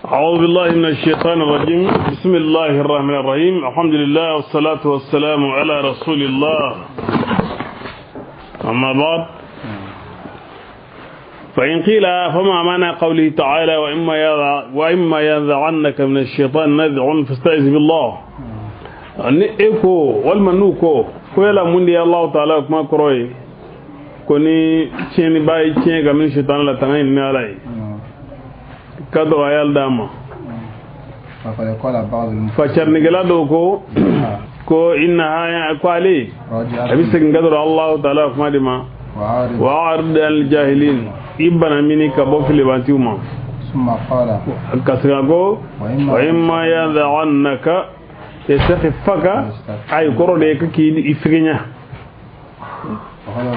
أعوذ بالله من الشيطان الرجيم. بسم الله الرحمن الرحيم. الحمد لله والصلاة والسلام على رسول الله. أما بعد، فإن قيل فما معنى قوله تعالى وإما ينزعنك من الشيطان نزع فاستعذ بالله. ni eko walima n'u ko ko yala mun de ye Allahu taala kuma kɔrɔ ye ko ni tiɲɛniba ye tiɲɛ ka min sitana la tanga ɲini Ala ye ka dɔgɔ a y'ale d'a ma. Facarinikɛla dɔw ko ko inna ko ale a bɛ segin ka dɔrɔn Allahu taala kuma de ma wa arid al jahilin i bana mini ka bɔ filibantiw ma ka segin ko wa imma yanza'annaka yastakhifaka ay kɔrɔ de ye k'i figenya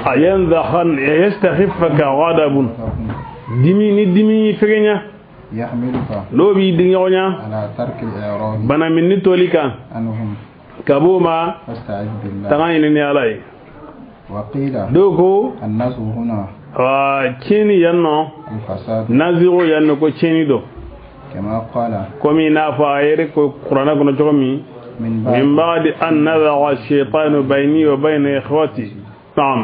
a yanza'an yastakhifaka ghadabun dimi ni dimi figenya n'o b'i diŋɔgɔnya bana min ni toli kan ka b'o ma tanga ɲini ni Ala ye. Dɔw ko tiɲɛni yan nɔ nazigo yan nɔ ko tiɲɛni dɔ komi i n'a fɔ a yɛrɛ ko kuranɛ kɔnɔ cogo min min ba'di an nazaga shaytanu bayni wa bayna ikhwati. Naam,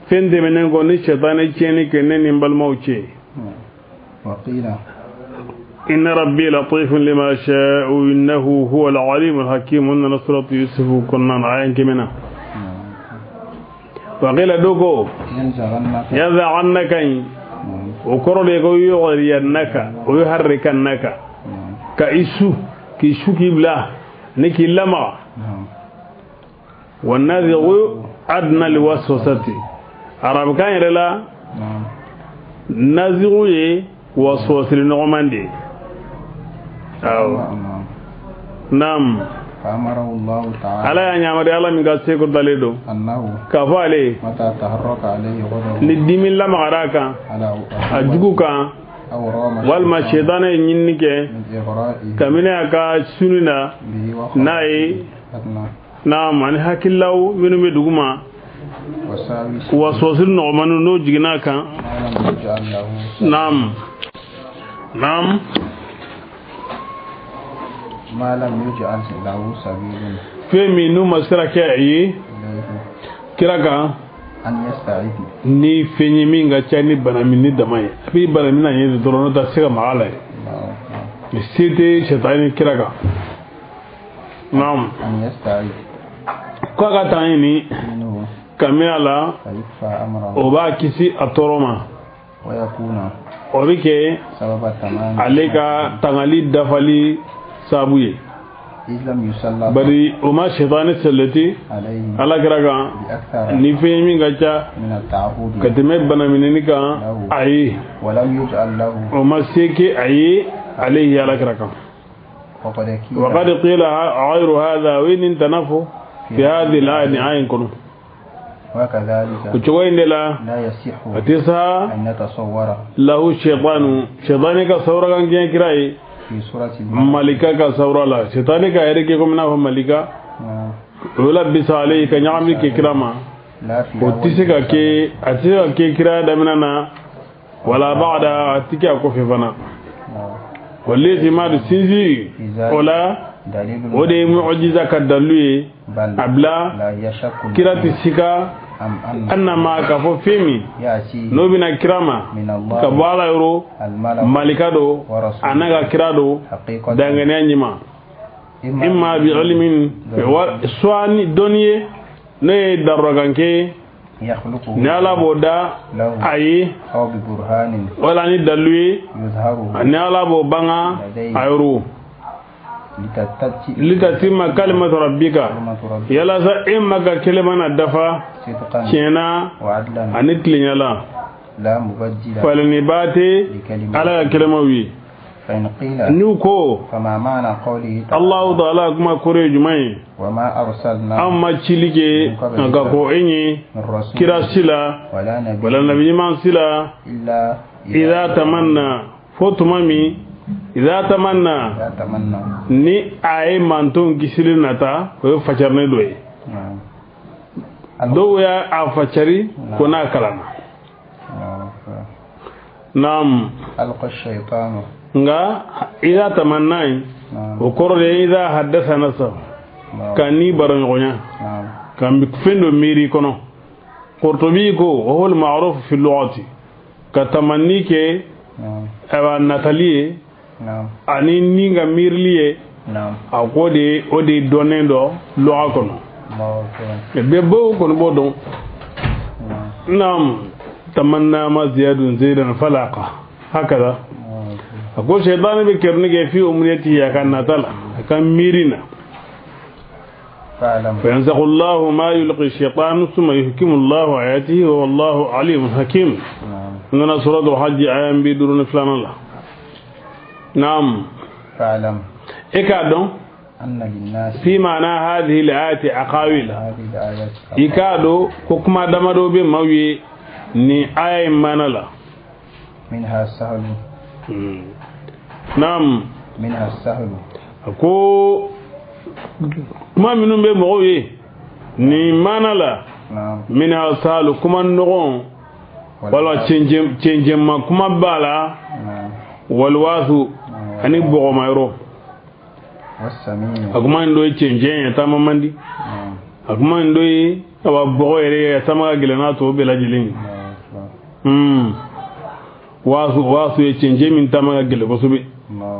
fɛn tɛmɛnen kɔ ni shetani tiɲɛni kɛ ne ni n balimaw cɛ. إن ربي لطيف لما شاء إنه هو العليم الحكيم. إن سورة يوسف كنا نعين كمنا. وقيل دوكو ينزعنك وكرر يغيرنك ويحركنك كإسو كإسو كبلا نكي لما والنازغ أدنى الوسوسة. عرب كان يرلا نازغ وسوسة النعمان دي. نعم. فأمره الله تعالى على أن يعمل الله من قصيك دليله أنه كفالي متى تحرك عليه غضبه ندم الله مغراك أجوك والما الشيطان ينك كمن أكا سننا ناي. نعم أنا حكي الله منو مدغما وسوسة النعمان نوجناك. نعم نعم ما لم يجعل له سبيل fɛn min n'u ma sira kɛ a ye kira kan an yasta'id ni fɛn ye min ka ca ni bana min ni dama ye a b'i bana min na ye dɔrɔn n'o tɛ se ka maga a la ye se tɛ sɛtani kira kan. Naam, an yasta'id k'a ka taa ɲini kabini a la o b'a kisi a tɔɔrɔ ma o bɛ kɛ ale ka tangali dafali sabu ye. Bari o ma shetani sɛlɛti ala kira kan ni fɛn min ka ca ka tɛmɛ banaminɛni kan a ye o ma se kɛ a ye ale ye ala kira kan. وقد قيل غير هذا وإن تنفوا في هذه الآية آية كنو وكذلك وتوين لا لا يصح أن يتصور له الشيطان شيطان كصورة كان كراي في سورة ملكة كصورة لا شيطان كهرك كم نافع ملكة ولبس عليه كنعم ككرامة وتسك كي أتسك كي كرا دمنا ولا بعد أتك أكوف فنا والذي ما تسيزي ولا ودي معجزة كدلوي أبلا كرا تسكا أنما كفو فيمي نوبنا كراما كبالا يرو مالكا دو أنا كرا دو دعنا نيما إما بعلم سواني دنيا نه دروغانكي نالا بودا أي ولا ندلوي نالا بوبانا أيرو لتتم كلمة ربك يلا إما كلمة ندفع كنا أنتلي يلا فلنباتي على كلمة وي فإن قيل نوكو فما معنى قوله تعالى الله تعالى كما كوري جمعي وما أرسلنا أما تشيليكي نكاكو إني كرا سلا ولا نبي من سلا إلا إذا تمنى فوتمامي إذا تمنى ni aye manton kisili nata o ye facarne dɔ ye dɔw y'a a facari ko n'a kalanna. Naam. Alqa shaytanu. Nka idha tamanna o kɔrɔ de idha haddasa nafsa ka ni baroɲɔgɔnya ka fɛn dɔ miiri kɔnɔ. Qurtubi ko wa huwa al-ma'ruf fi lughati ka tamanni kɛ awa natali ye ani ni ka miirili ye a ko de o de dɔnnen dɔ lugha kɔnɔ. Bɛɛ b'o kɔni b'o dɔn. Naam. Tamanna ma ziyadun zaydan falaqa hakaza. A ko shaytan bɛ kɛrɛni kɛ fi umniyati a ka nata la a ka miiri na. فينسخ الله ما يلقي الشيطان ثم يحكم الله آياته والله عليم حكيم. عندنا سورة الحج آية بيدرون فلان الله. نعم. فاعلم إكادون أن للناس في معنى هذه الآية أقاويل. إكادو كوكما دمدو بموي ni آية مانا منها السهل. نعم. منها السهل. أكو kuma minnu bɛ mɔgɔw ye nin maana la minha salu kuma nɔgɔn walima cɛncɛnma kuma b'a la waliwasu ani bɔgɔmayɔrɔ. A kuma in dɔ ye cɛncɛn ye taama man di, a kuma in dɔ ye awa bɔgɔ yɛrɛ ye taama ka gɛlɛn n'a tɔ bɛɛ lajɛlen ye. Waasu ye cɛncɛn min taama ka gɛlɛn kosɛbɛ.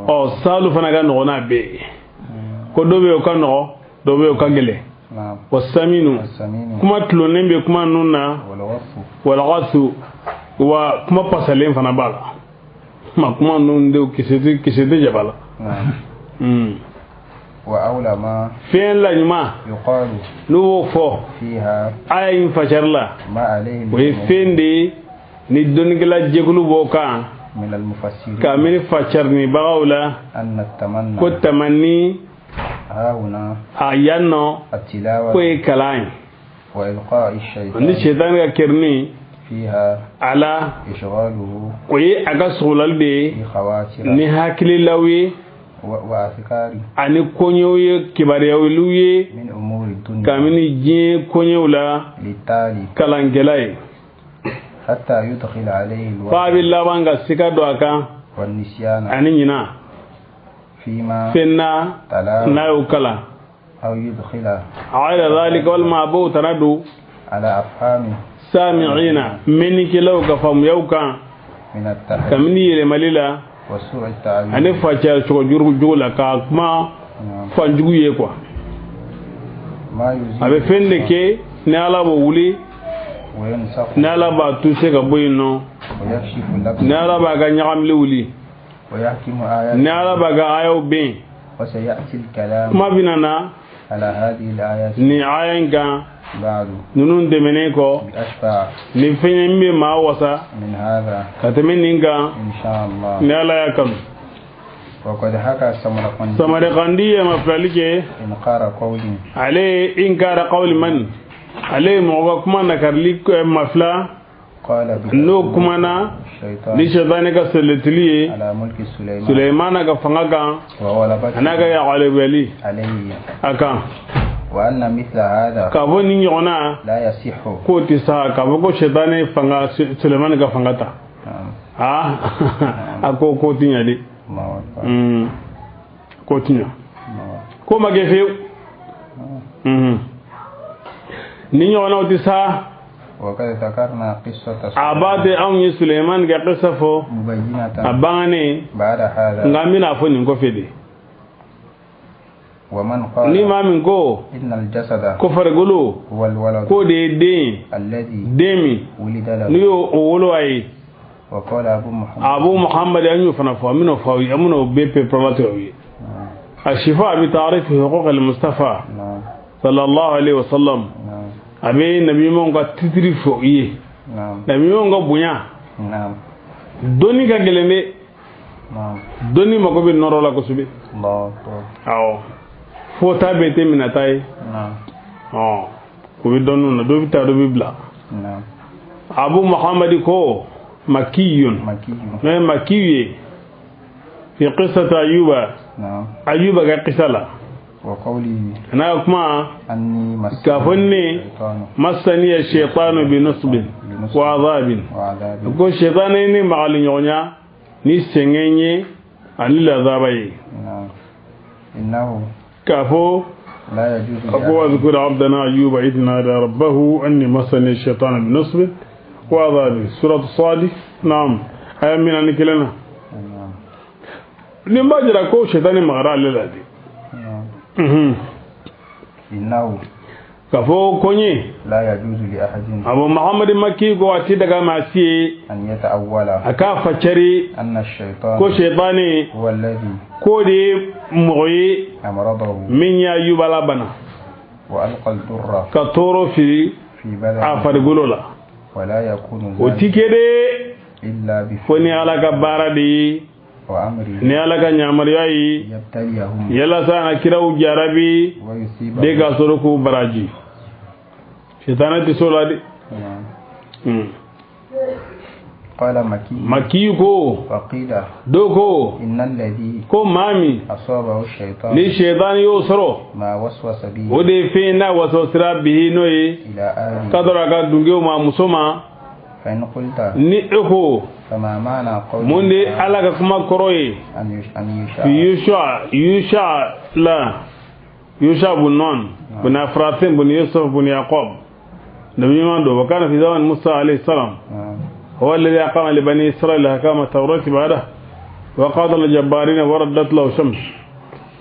Ɔ salu fana ka nɔgɔn n'a bɛɛ ye. Ko dɔ bɛ yen o ka nɔgɔ, dɔ bɛ yen o ka gɛlɛn. Wa saminu kuma tulonnen bɛ kuma ninnu na. Walagasu wa kuma pasalen fana b'a la. Ma kuma ninnu de kisɛ tɛ jaba la. Wa awla ma fɛn la ɲuman n'u b'o fɔ aya in fasari la o ye fɛn de ye ni dɔnnikɛla jɛkulu b'o kan kabini fasarinibagaw la ko tamanni a yan nɔ k'o ye kalan ye ni shetani ka kɛrɛni a la o ye a ka sɔgɔlali de ye ni hakililaw ye ani koɲɛw ye kibaruyawliw ye kabini diɲɛ koɲɛw la kalankɛla ye f'a bɛ laban ka sika don a kan ani ɲina fɛn na n'a y'o kalan. Ala zalika walima a b'o tana don sami'ina mɛnnikɛlaw ka faamuyaw kan kabini yɛlɛmali la ani facaya cogo jugu la ka kuma fanjugu ye quoi. A bɛ fɛn de kɛ ni Ala b'o wuli, ni Ala b'a tuse ka bɔ yen nɔ, ni Ala b'a ka ɲagamili wuli, ni Ala b'a ka ayaw bɛn. Kuma bɛna na ni aya in kan ninnu tɛmɛnen kɔ ni fɛn ye min bɛ maa wasa ka tɛmɛ nin kan ni Ala y'a kanu. Samarikandi ye mafilali kɛ ale inkara qawli man ale ye mɔgɔ ka kuma nakarili mafila n'o kumana ni shetani ka seletili ye Suleimana ka fanga kan a n'a ka yagalebali a kan. K'a fɔ nin ɲɔgɔnna k'o tɛ sa k'a fɔ ko shetani fanga Suleimani ka fanga ta a ko k'o tɛ ɲɛ dɛ, k'o tɛ ɲɛ, k'o ma kɛ fiyewu. Ni ɲɔgɔnnaw tɛ sa. A b'a tɛ anw ye Suleiman ka kisa fɔ a banganen, nka an bɛna fɔ nin kɔfɛ de. Ni maa min ko ko farikolo k'o de ye den den min n'u y'o wolo a ye, Abu Muhammad an y'o fana fɔ, an bɛn'o fɔ aw ye, an bɛn'o bɛɛ pɛrɛpɛrɛlatigɛ aw ye. الشفاء بتعريف حقوق المصطفى صلى الله عليه وسلم. A bɛ nabi ɲumanw ka titiri fɔ i ye, nabi ɲumanw ka bonya. Dɔnni ka gɛlɛn dɛ, dɔnni mako bɛ nɔrɔ la kosɛbɛ. Awɔ, fɔta bɛɛ tɛ minɛta ye. Ɔ, o bɛ dɔnniw na, dɔ bɛ taa dɔ bɛ bila. Abu Muhammad ko makiyun, n'o ye makiyu ye fi qissati Ayuba, Ayuba ka kisa la. وقوله أنا كما أني كفني مسني الشيطان بنصب وعذاب ko الشيطان ni magali ɲɔgɔnya ni sɛgɛn ye ani lazaba ye إنه كفو لا يجوز أقوى ذكر عبدنا أيوب إذ نادى ربه أني مسني الشيطان بنصب وعذاب سورة الصاد نعم أيام من أنك لنا نبا جرا كو شيطان مغرى للادي إنه كفو كوني لا يجوز لأحد أبو محمد مكي كو أتي ماسي أن يتأول أكا فشري أن الشيطان كو شيطاني هو الذي كو دي مغي أمرضه من يا لبنا وألقى الضر كتورو في بدنه أفرغلولا ولا يكون ذلك وتيكدي إلا بفعل فني على كبارة وأمره ni ala ka ɲamariya ye يبتليهم yalasa a kiraw jarabi ويصيبهم de ka sɔrɔ k'u baraji sitana tɛ s'o la dɛ. قال مكي مكي ko وقيل dɔw ko إن الذي ko maa min أصابه الشيطان ni sitani y'o sɔrɔ ما وسوس به o de ye fɛn n'a wasawasira bihi n'o ye إلى أهله k'a dɔrɔn a ka dungew ma muso ma فإن قلت ni e ko فما معنى قوله mun de ala ka kuma kɔrɔ ye أن يشاء Yusha la Yusha bun Nun bun Afratim bun Yusuf bun Yaqub نبي من دو وكان في زمن موسى عليه السلام هو الذي أقام لبني إسرائيل أحكام التوراة بعده وقاتل الجبارين وردت له شمس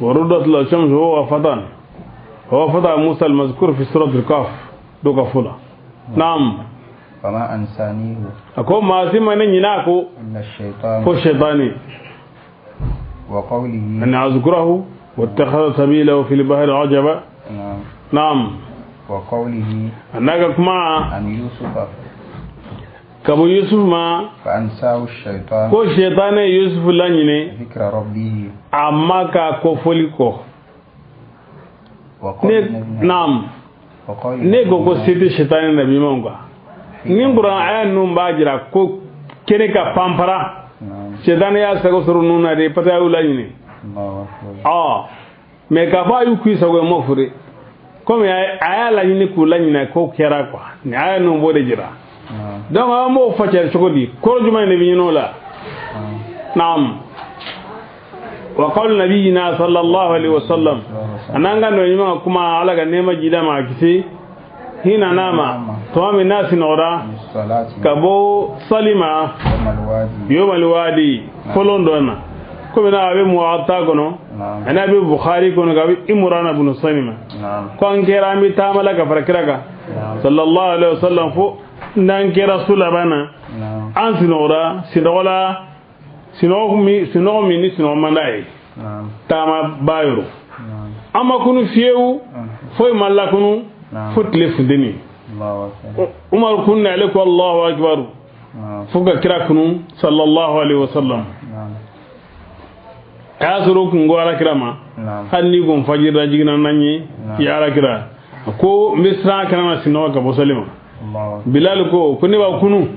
وردت له شمس هو فتى هو فتى موسى المذكور في سورة الكهف دوكا فولا نعم فما أنسانيه أكو ما سمع نيناكو إلا الشيطان كو الشيطاني وقوله أن أذكره واتخذ سبيله في البحر عجبا نعم نعم وقوله أنك كما عن يوسف كابو يوسف ما فأنساه الشيطان كو الشيطان يوسف لانيني ذكر ربه أما كوفوليكو وقول نعم وقول ne ko siti shetani nabi monga ni Qur'an aya nun b'a jira ko kene ka pampara shetani y'a sago sɔrɔ nun na de parce que a y'u laɲini mais k'a fɔ a y'u k'i sago ye m'o fɔ dɛ komi a y'a laɲini k'u laɲini k'o kɛra quoi ni aya nun b'o de jira donc an b'o facɛ cogo di kɔrɔ jumɛn de bɛ ɲini o la naam wa qawl nabiyina sallallahu alaihi wasallam anan ka nɔ ɲuman kuma ala ka nɛɛma jida ma a kisi hina nama tuma min n'a sinɔgɔra ka bɔ sali ma yawmal wadi fɔlɔ dɔ na komi n'a a bɛ Muwatta kɔnɔ ani a bɛ Bukhari kɔnɔ ka bɛ Imran ibn Husayn ma ko an kɛra an bɛ taama la ka fara kira kan sallallahu alaihi wasallam fo n'an kɛra su laban na an sinɔgɔra sinɔgɔ la sinɔgɔ min ni sinɔgɔ man d'a ye taama ba yɔrɔ an ma kunu fiyewu foyi ma lakunu fo tile funteni Umar kunna ale ko Allahu akbar fo ka kira kunu sallallahu alaihi wasallam a y'a sɔrɔ o kun ko ala kira ma hali n'i kun fajirila jiginna n'an ye ya ala kira ko n bɛ siran kana na sinɔgɔ ka bɔ sali ma Bilal ko ne b'a kunu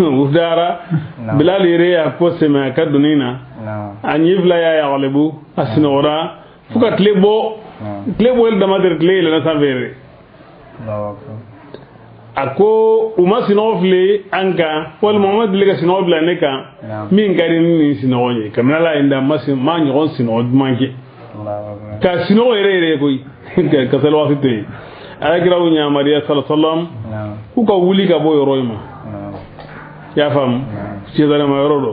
u dara Bilal yɛrɛ y'a ko sɛmɛ a ka donni na a ɲɛ fila y'a yagalebu a sinɔgɔra fo ka tile bɔ tile bɔli dama tɛ tile yɛlɛnna sanfɛ yɛrɛ a ko u ma sinɔgɔ fili an kan walima u ma deli ka sinɔgɔ bila ne kan min ka di ni nin sinɔgɔ ye kabini ala ye n da ma ɲɔgɔn sinɔgɔ duman kɛ ka sinɔgɔ yɛrɛ yɛrɛ koyi ka sali waati to yen ala kira u ɲamariya sallallahu alaihi wasallam k'u ka wuli ka bɔ yɔrɔ in ma i y'a faamu sitanɛma yɔrɔ dɔ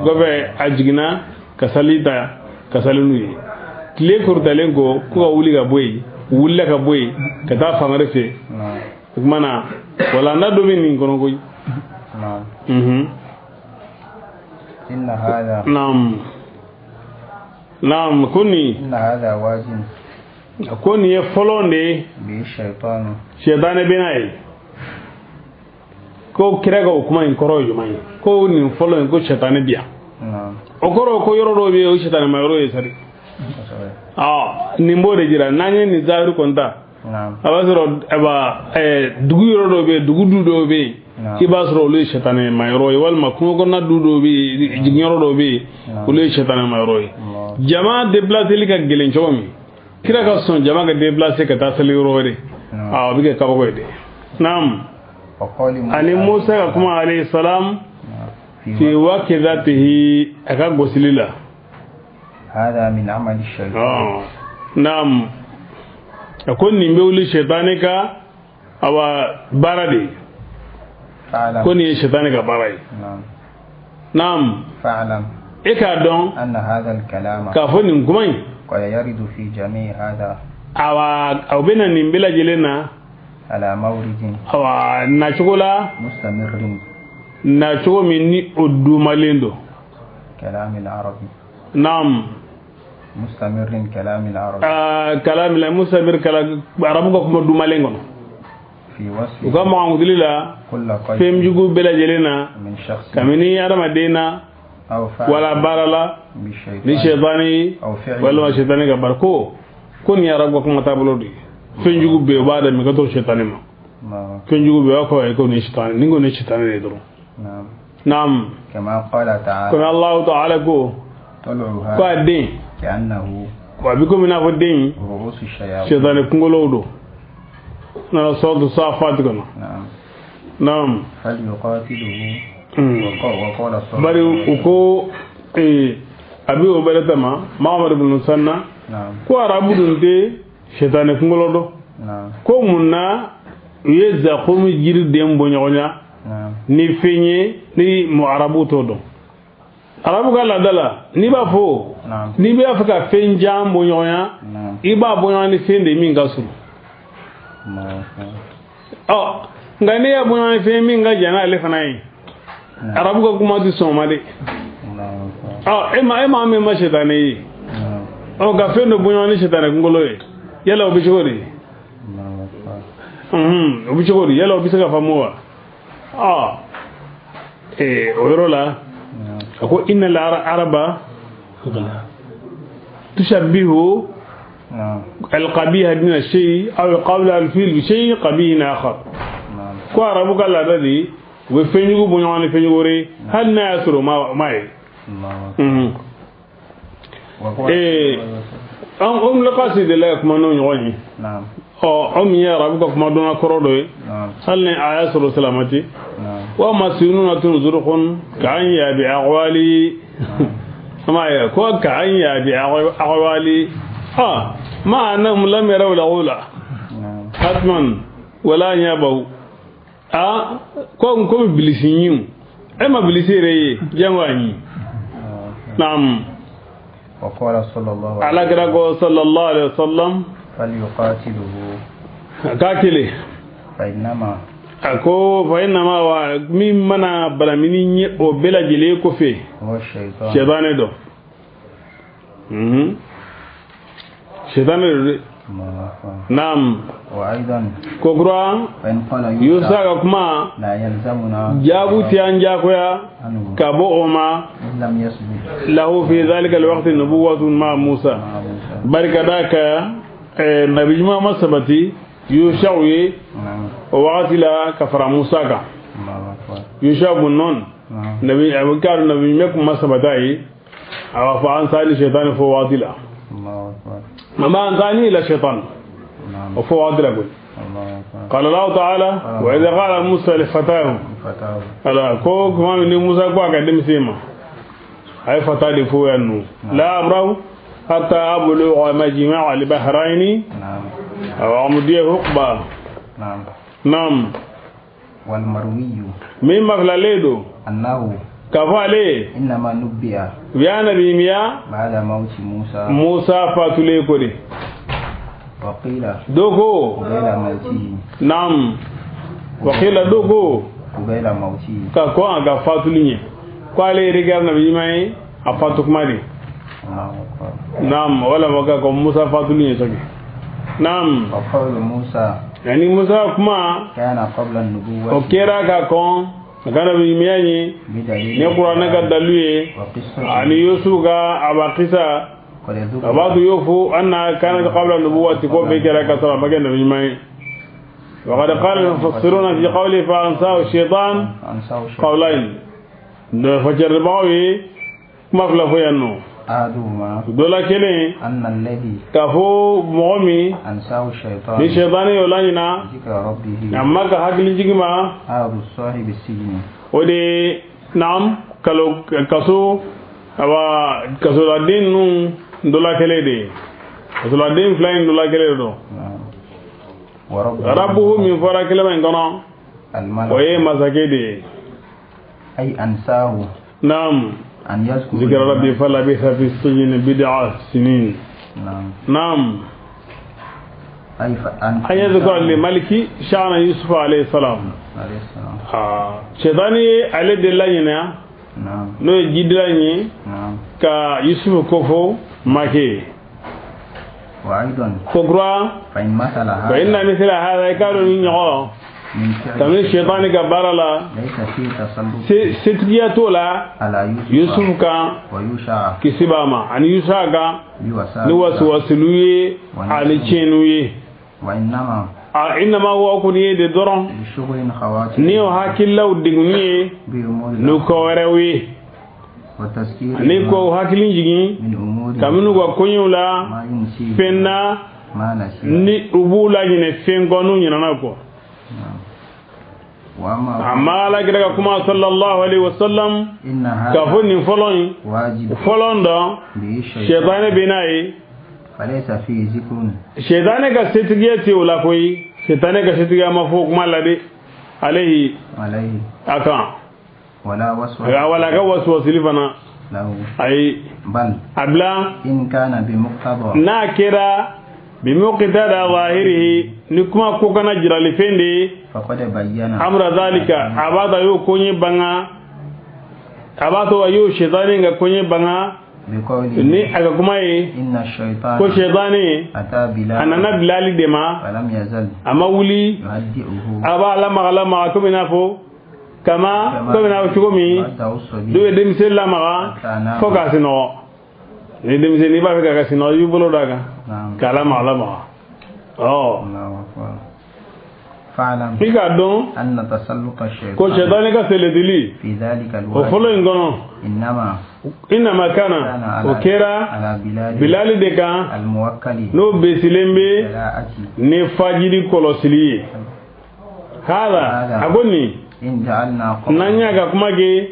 kɔfɛ a jiginna ka sali ta ka sali n'u ye tile korotalen kɔ k'u ka wuli ka bɔ yen u wulila ka bɔ yen ka taa fan wɛrɛ fɛ o tuma na walanda dɔ bɛ nin kɔnɔ koyi. Naam naam ko nin ko nin ye fɔlɔ de ye sɛtanɛ bɛ n'a ye ko kira ka o kuma in kɔrɔ ye jumɛn ye ko nin fɔlɔ in ko sɛtanɛ bi yan o kɔrɔ ko yɔrɔ dɔw bɛ yen o sɛtanɛ ma yɔrɔ ye sari nin b'o de jira n'an ye nin zahiru kɔni ta a b'a sɔrɔ dugu yɔrɔ dɔw bɛ yen dugu du dɔw bɛ yen i b'a sɔrɔ olu ye sɛtanɛ ma yɔrɔ ye walima kungo kɔnɔna du dɔw bɛ yen jiginyɔrɔ dɔw bɛ yen olu ye sɛtanɛ ma yɔrɔ ye jama déplaceli ka gɛlɛn cogo min Kira ka sɔn jama ka déplacer ka taa seli yɔrɔ wɛrɛ a bɛ kɛ kabako ye dɛ naam ani Musa ka kuma alayhi salam fi waqidatihi a ka gosili la hada min amali shaytan naam a ko nin bɛ wuli shetani ka awa baara de ko nin ye shetani ka baara ye naam fa'lam e k'a dɔn anna hadha al-kalama k'a fɔ nin kuma in qad yaridu fi jami' hadha awa aw bɛna nin bɛɛ lajɛlen na ala mawridin awa nacogo la mustamirrin nacogo min ni o dumalen don kalam al-arabi naam mustamirrin kalam al-arabi kalam la mustamir kalam arabu ka kuma dumalen kɔnɔ fi wasfi u ka mankutuli la fɛn jugu bɛɛ lajɛlen na kabini hadamaden na wala baara la ni shetani walima shetani ka baara ko nin ye arabu ka kuma taabolo de ye fɛn jugu bɛɛ u b'a daminɛ ka to shetani ma fɛn jugu bɛɛ u b'a fɔ ko nin ye shetani ni ko nin ye shetani de ye dɔrɔn naam kama qala ta'ala komi Allahu ta'ala ko ko a den a bɛ komi i n'a fɔ den shetani kunkolow don nana sɔrɔ safat kɔnɔ naam bari u ko a bɛ o bɛrɛ tama Muhammad ibn Sanna ko arabu dun tɛ shetani kunkolo dɔn ko mun na u ye zakumu jiriden bɔ ɲɔgɔn na ni fɛn ye ni mu arabu t'o dɔn arabu ka laada la n'i b'a fɔ n'i b'a fɛ ka fɛn jan bɔ ɲɔgɔn na i b'a bɔ ɲɔgɔn ni fɛn de min ka surun ɔ nka n'i y'a bɔ ɲɔgɔn ni fɛn min ka jan n'ale fana ye arabu ka kuma tɛ sɔn o ma dɛ ɔ e ma min ma shetani ye ɔ ka fɛn dɔ bɔ ɲɔgɔn ni shetani kunkolo ye yala o bɛ cogo di o bɛ cogo di yala o bɛ se ka faamu wa ɔ o yɔrɔ la a ko inna al-araba tushabbihu al-qabiha min ash-shay aw qabla al-fil bi shay qabihin akhar ko arabu ka laada de u bɛ fɛn jugu bɔ ɲɔgɔn ni fɛn jugu wɛrɛ hali n'a y'a sɔrɔ o ma ye an laqasi de la kuma n'o ɲɔgɔn ye ɔ anw min ye arabu ka kuma dɔnna kɔrɔ dɔ ye hali ni a y'a sɔrɔ salamati wa masinuna zurqun ka'an ya bi aqwali ma ya ko ka'an ya bi aqwali ma annahum lam yaraw al-ghula hatman wala yabaw ko ko bilisi ɲiw e ma bilisi yɛrɛ ye jango a ɲi naam وقال صلى الله عليه على كرا صلى الله عليه وسلم فليقاتله كاكلي فإنما أكو فإنما ممن بلامني أو بلا جلي كوفي هو الشيطان شيطان دو شيطان دو نعم وأيضا كوكرا فإن قال يوسف كما لا يلزمنا جابو تيان جاكويا كابو أوما لم يثبت له في ذلك الوقت نبوة مع موسى بركة ذاك نبي ما مسبتي يوشعوي وقت لا كفر موسى كا يوشع بن نون نبي أبو كار نبي مك مسبتاي أو فعن سالي شيطان فواتلا ما أنساني إلى شيطان وفواتلا قل قال الله تعالى وإذا قال موسى لفتاه على كوك ما من موسى كوا قدم سيما أي فتاة لفوانه لا أبره حتى أبلغ مجمع البحرين أو أمضي حقبة نعم والمروي مما فلاليدو أنه كفالي إنما نبئ بيانا بيميا بعد موت موسى موسى فاتولي كوري وقيل دوكو قبيل موته نعم وقيل دوكو قبيل موته كاكو أنك فاتولي قالي رجال نبي ماي أفاتوك ماري نعم ولا مكاكو موسى فاتولي سكي نعم وقول موسى يعني موسى كما كان قبل النبوة وكيرا كاكو كان بيمياني ni Qur'an ka dalu ye ani Yusuf ka abaqisa abadu yufu anna kanat qabla nubuwati ko be kira ka sara magen nabi mai wa qad qala al-mufassiruna fi qawli fa ansahu shaytan qawlayn da fajar bawi kuma fila fo yanno Dɔ la kelen k'a fɔ mɔgɔ min ni sɛtanɛ y'o laɲina a ma ka hakili jigin ma o de naam kalo kaso awa kasoladen ninnu dɔ la kelen de ye kasoladen fila in dɔ la kelen de don rabbuhu min fɔra kelema in kɔnɔ o ye masakɛ de ye naam zikra rabbi falabitha fi sijni bid'a sinin naam an yadhkura li maliki sha'na Yusuf alayhi salam shetani ye ale de laɲinɛ n'o ye jidilan ye ka Yusuf kofɔ make ko kura fa inna mithla hadha i k'a dɔn ni ɲɔgɔn kabini shetani ka baara la setigiya t'o la Yusuf kan kisi b'a ma ani Yusa kan ni wasuwasiliw ye ani tiɲɛniw ye innama huwa kɔni ye de dɔrɔn ni o hakililaw degunni ye n'u ko wɛrɛw ye ani k'o hakili jigin kabini u ka koɲɛw la fɛn na ni u b'u laɲinɛ fɛn kɔ n'u ɲinɛna kɔ amma ala kira ka kuma sallallahu alaihi wasallam k'a fɔ nin fɔlɔ in fɔlɔ dɔn sɛtanɛ bɛ n'a ye sɛtanɛ ka setigiya tɛ o la koyi sɛtanɛ ka setigiya ma fɔ kuma la dɛ alehi a kan wala ka wasuwasili fana ayi a bila n'a kɛra bimuqtada zahirihi ni kuma ko kana jirali fɛn de ye amra zalika a b'a to a y'o koɲɛ banga a b'a to a y'o sɛtanɛ ka koɲɛ banga ni a ka kuma ye ko sɛtanɛ a nana Bilali de ma a ma wuli a b'a lamaga lamaga komi i n'a fɔ kama komi i n'a fɔ cogo min dɔw ye denmisɛn lamaga fo k'a sunɔgɔ ni denmisɛnnin i b'a fɛ k'a ka sunɔgɔ i b'i bolo d'a kan k'a lamaga lamaga i k'a dɔn ko sɛtanɛ ka seletili o fɔlɔ in kɔnɔ innama kana o kɛra Bilali de kan n'o besilen bɛ ni fajiri kɔlɔsili ye hada a ko nin n'an y'a ka kuma kɛ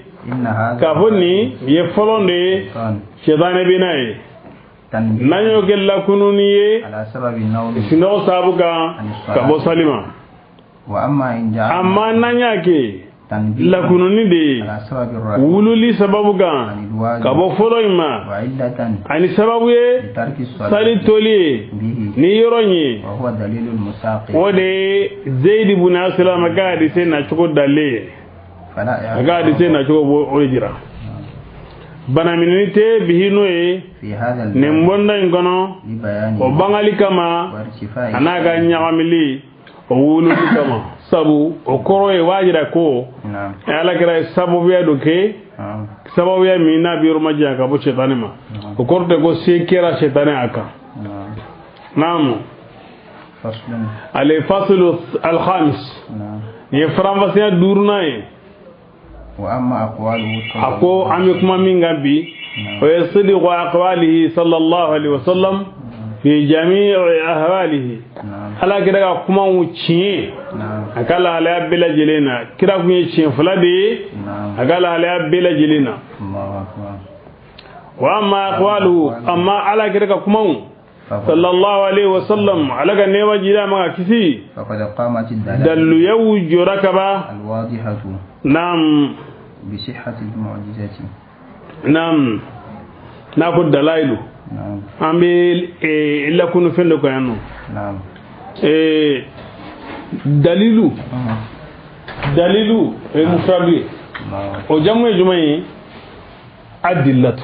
k'a fɔ nin ye fɔlɔ de ye sɛtanɛ bɛ n'a ye n'an y'o kɛ lakununi ye sunɔgɔ sababu kan ka bɔ sali ma amma n'an y'a kɛ lakununi de ye wululi sababu kan ka bɔ fɔlɔ in ma ani sababu ye sali toli ye ni yɔrɔ in ye o de ye Zeyidi bun Asilama ka hadise nacogo dalen ye a ka hadise nacogo b'o o de jira banaminɛni tɛ bihi n'o ye nin bɔnda in kɔnɔ o bangali kama a n'a ka ɲagamili o wululi kama sabu o kɔrɔ ye b'a jira ko ala kɛra ye sababuya dɔ kɛ sababuya min n'a bɛ yɔrɔ ma janya ka bɔ sɛtanɛ ma o kɔrɔ tɛ ko se kɛra sɛtanɛ a kan naamu ale fasulu alkhamis nin ye faranfasiya duurunan ye a ko an bɛ kuma min kan bi o ye sidiqu aqwalihi sallallahu alaihi wasallam fi jami'i ahwalihi ala kira ka kumaw tiɲɛ a ka lahalaya bɛɛ lajɛlen na kira kun ye tiɲɛ fila de ye a ka lahalaya bɛɛ lajɛlen na wa amma aqwaluhu amma ala kira ka kumaw sallallahu alaihi wasallam ala ka nɛɛma jira ma ka kisi daliluyaw jɔra kaba naam naam n'a ko dalailu an bɛ lakunu fɛn dɔ kan yan nɔ dalilu dalilu o ye mufradu ye o jamu ye jumɛn ye adillatu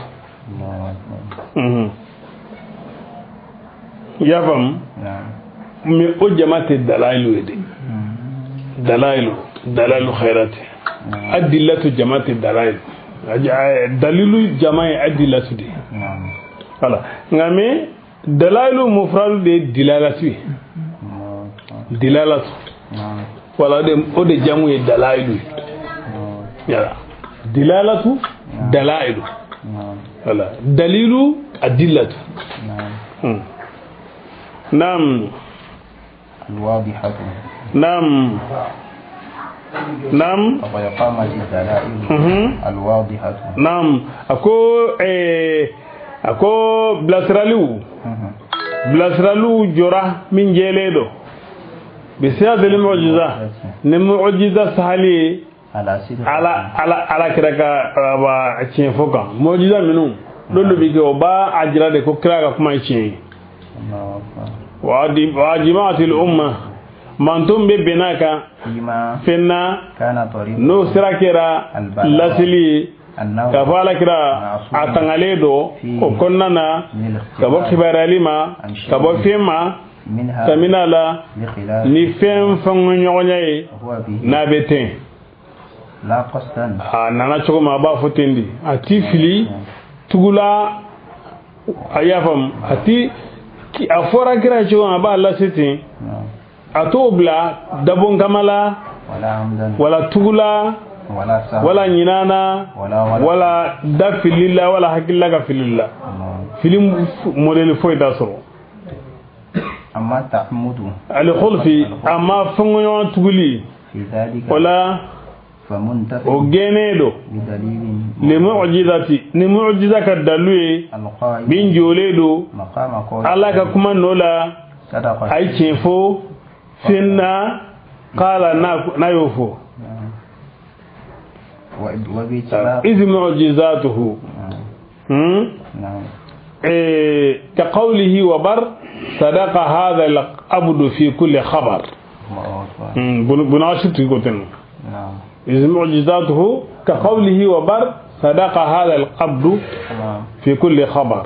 i y'a faamu mais o jama tɛ dalailu ye dɛ dalailu dalailu khairati adillatu jama tɛ dalailu dalilu jama ye adillatu de ye voilà nka mais dalailu mufradu de ye dilalatu ye dilalatu voilà o de jamu ye dalailu ye yala dilalatu dalailu Wala dalilu adillatu. Naam. Alwadihatu. Naam. Naam. Faqad dalail alwadihatu. Naam. Ako bilasiraliw jɔra min jɛlen don bisiyadil mu'jiza ni mu'jiza sahali ye ala kira ka tiɲɛ fɔ kan. Mu'jiza minnu n'olu bɛ kɛ o b'a a jira de ko kira ka kuma ye tiɲɛ ye. Wa jima'atil umma manton bɛ bɛn'a kan fɛn na n'o sira kɛra laseli ye k'a fɔ ala kira a tangalen don o kɔnɔna na ka bɔ kibaruyali ma ka bɔ fɛn ma kamina la ni fɛn ɲɔgɔnya ye n'a bɛ ten. A nana cogo min a b'a fɔ ten de, a ti fili tugula, a y'a faamu, a ti a fɔra kira cogo min a b'a lase ten, a t'o bila dabon kama la wala tugula wala ɲinana wala da fili la wala hakilila ka fili la, fili modèle foyi t'a sɔrɔ. Amma ta'mudu al-khulfi, amma fɛn tuguli wala o gɛnɛ don ni mu'jizati, ni mu'jiza ka dalu ye min jɔlen don ala ka kuma nɔ la a ye tiɲɛ fɔ fɛn na k'ala n'a y'o fɔ. Iz mu'jizatuhu ka qawlihi wa bar sadaqa hadha al-abdu fi kulli khabar. Bunashir tigi ko ten. إذ معجزاته كقوله وبر صدق هذا العبد في كل خبر.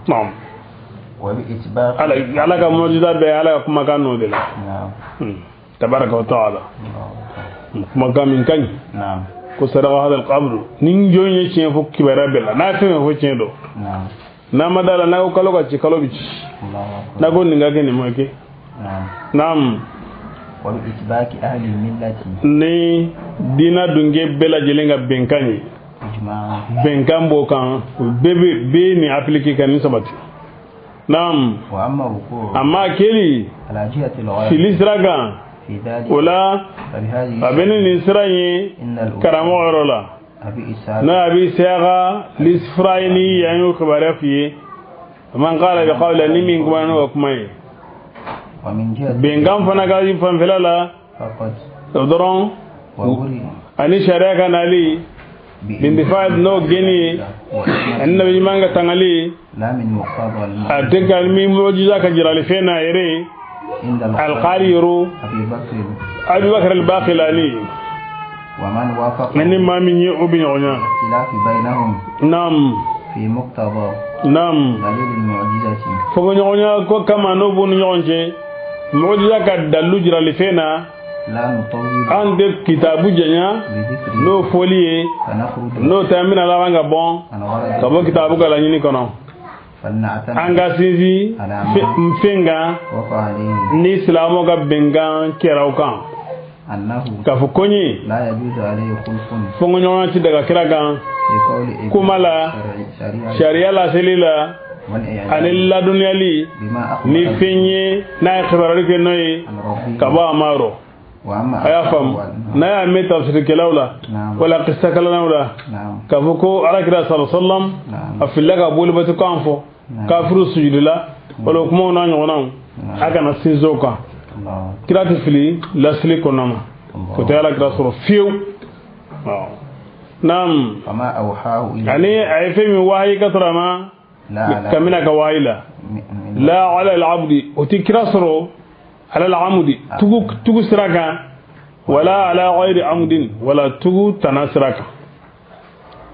نعم. على معجزات على كما كانوا دل. نعم. تبارك وتعالى. كما كان من كان. نعم. كصدق هذا العبد نين جوين يشين فوق كبيرة بلا. نافع هو شين دو. نعم. نعم دار نعو كلو كاتي كلو بيش. نعو نيجا كني ماكي. نعم. نعم. وبإتباك أهل الملة ni dina dunge bɛɛ lajɛlen ka bɛnkan ye bɛnkan b'o kan bɛɛ bɛ nin appliquer ka nin sabati. Naam. Amma keli fili sira kan o la a bɛ ni nin sira in ye karamɔgɔ yɔrɔ la n'o ye Abi Isiyaka Lisfurayini yan y'o kibaruya f'i ye man qala bi qawli ni min kuma n'o ka kuma ye. Bɛnkan fana ka fanfɛla la dɔrɔn ani sariya ka nali bindifa n'o gɛnni ye ani nabi ɲuman ka tangali a tɛ ka min mujiza ka jirali fɛn n'a yɛrɛ ye alqari yɔrɔ Abubakar al-Baqilani ni maa min ye o bɛ ɲɔgɔn ɲɛ. Naam. Naam. Fɔkɔɲɔgɔnya ko kama n'o b'u ni ɲɔgɔn cɛ mujiza ka dalu jirali fɛn na an tɛ kitabu janya n'o fɔli ye n'o tɛ an bɛna laban ka bɔ ka bɔ kitabu ka laɲini kɔnɔ an ka sinsin fɛn kan ni silamɛw ka bɛnkan kɛra o kan k'a fɔ ko n ye fɔnkɔɲɔgɔnya ti daga kira kan kuma la sariya laseli la ani ladɔnniyali ni fɛn ye n'a ye kibaruyali kɛ n'o ye ka bɔ a ma yɔrɔ. A y'a faamu n'a y'a mɛn tafsirikɛlaw la wala kisakalannaw la k'a fɔ ko alakira sallallahu alaihi wasallam a filila ka bolibati kan fɔ kafiru sujudila wala o kumaw n'a ɲɔgɔnnaw a kana sinsin o kan. Kira tɛ fili lasili kɔnɔna ma o tɛ alakira sɔrɔ fiyewu. Naam. Ani a ye fɛn min wahayi ka sɔrɔ a ma kamina ka wahayi la la ala al-abdi o tɛ kira sɔrɔ ala al-amudi tugu sira kan wala ala ghayri amudin wala tugu tana sira kan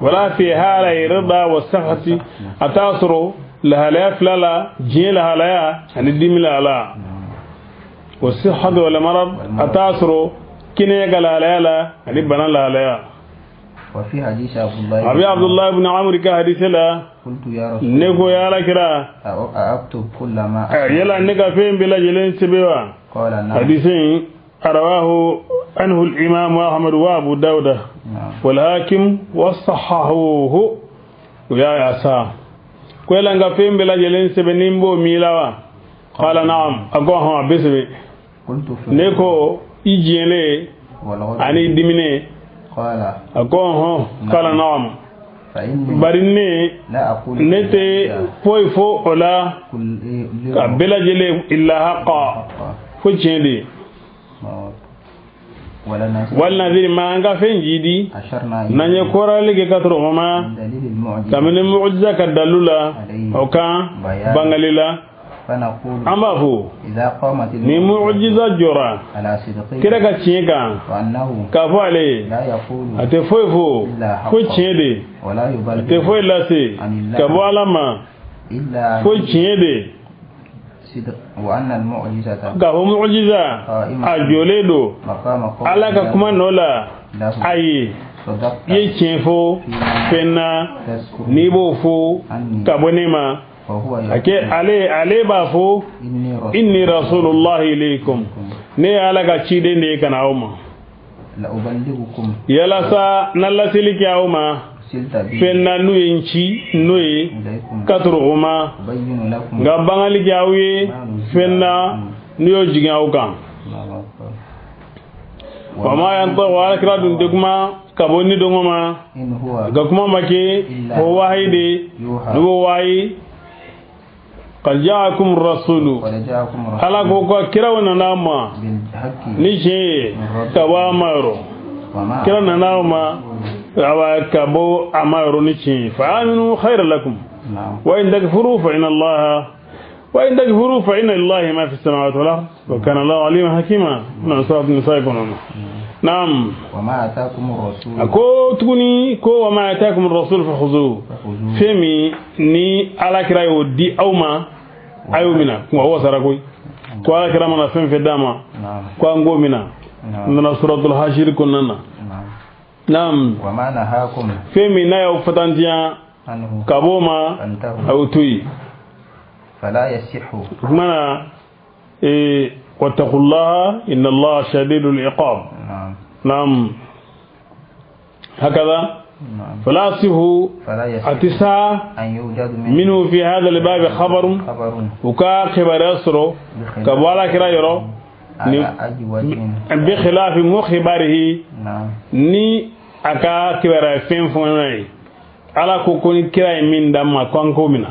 wala fi hala rida wa sahati a t'a sɔrɔ lahalaya fila la diɲɛ lahalaya ani dimi lahalaya wa sihhatu wal marad a t'a sɔrɔ kɛnɛya ka lahalaya la ani bana lahalaya. وفي حديث عبد الله أبي عبد الله بن عمرو كحديث لا قلت يا رسول نكو يا لكرا أكتب كل ما يلا نكا فين بلا جلين سبوا قال نعم. حديثين رواه عنه الإمام أحمد وأبو داود والحاكم وصححوه. O y'a sa ko yala n ka fɛn bɛɛ lajɛlen sɛbɛn ni n b'o miila wa? Qala na'am, a ko hɔn, a bɛ sɛbɛn. Ne ko i diɲɛlen ani i diminen. A ko hɔn. Qala na'am, bari ne tɛ foyi fɔ o la ka bɛɛ lajɛlen illa haqa, fo tiɲɛ de. Wal nadhiri ma an ka fɛn jidi n'an ye kɔrɔli kɛ ka sɔrɔ o ma kabini mu'jiza ka dalu la o kan bangali la, an b'a fɔ ni mu'jiza jɔra kira ka tiɲɛ kan k'a fɔ ale ye a tɛ foyi fɔ fo tiɲɛ de, a tɛ foyi lase ka bɔ Ala ma fo tiɲɛ de, k'a fɔ mu'jiza a jɔlen don Ala ka kuma nɔ la, ayi, i ye tiɲɛ fɔ fɛn na n'i b'o fɔ ka bɔ ne ma, a kɛ ale b'a fɔ inni rasulullahi ilaykum, ne ye Ala ka ciden de ye ka na aw ma yalasa na laseli kɛ aw ma fɛn na n'u ye n ci n'o ye ka sɔrɔ o ma nka bangali kɛ aw ye fɛn na n'u y'o jigin aw kan. Wa ma yantiqu, ala kira dun tɛ kuma ka bɔ ni dɔngɔ ma, nka kuma ma kɛ fo wahayi de, n'u b'o wahayi. Qad ja'akum rasulu, ala ko ko kiraw nana ma ni tiɲɛ ye ka bɔ a ma yɔrɔ, kira nana aw ma awa ka bɔ a ma yɔrɔ ni tiɲɛ ye. Fa aminu khayran lakum wa in takfuru fa inna Allaha wa in takfuru fa inna lillahi ma fi samawati wal ard wa kana Allahu aliman hakima. Na surat Nisa kɔnɔ. Naam. A ko tuguni ko wa ma atakum rasul fakhuzuhu, fɛn min ni ala kira y'o di aw ma a y'o mina, kuma wasara koyi, ko ala kira mana fɛn fɛn d'a ma ko an k'o mina. N nana suratul hashir kɔnɔna na. Naam. Fɛn min n'a y'aw fatantiya ka b'o ma a y'o to yen. O kuma na wattaqullaha inna Allaha shadidul iqab. Naam. هكذا فلا يصح اتساع منه في هذا الباب خبر وكا خبر يسرو كبوالا كرا يرو بخلاف مخبره ni aka kibara fɛn fɛn ye ala ko ko ni kira ye min d'an ma ko an k'o mina,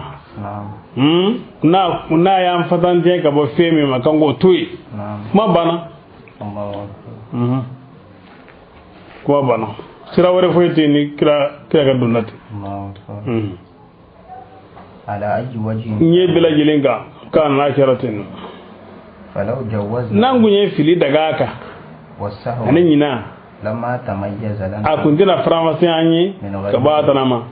n'a y'an fatantiɲɛ ka bɔ fɛn min ma k'an k'o to yen, kuma banna, kuma banna, sira wɛrɛ foyi tɛ yen ni kira ka donna ten. N ye bɛɛ lajɛlen kan k'a n'a kɛra ten nɔ, n'an kun ye fili daga a kan ani ɲina a kun tɛna faranfasiya an ye ka bɔ a tana ma,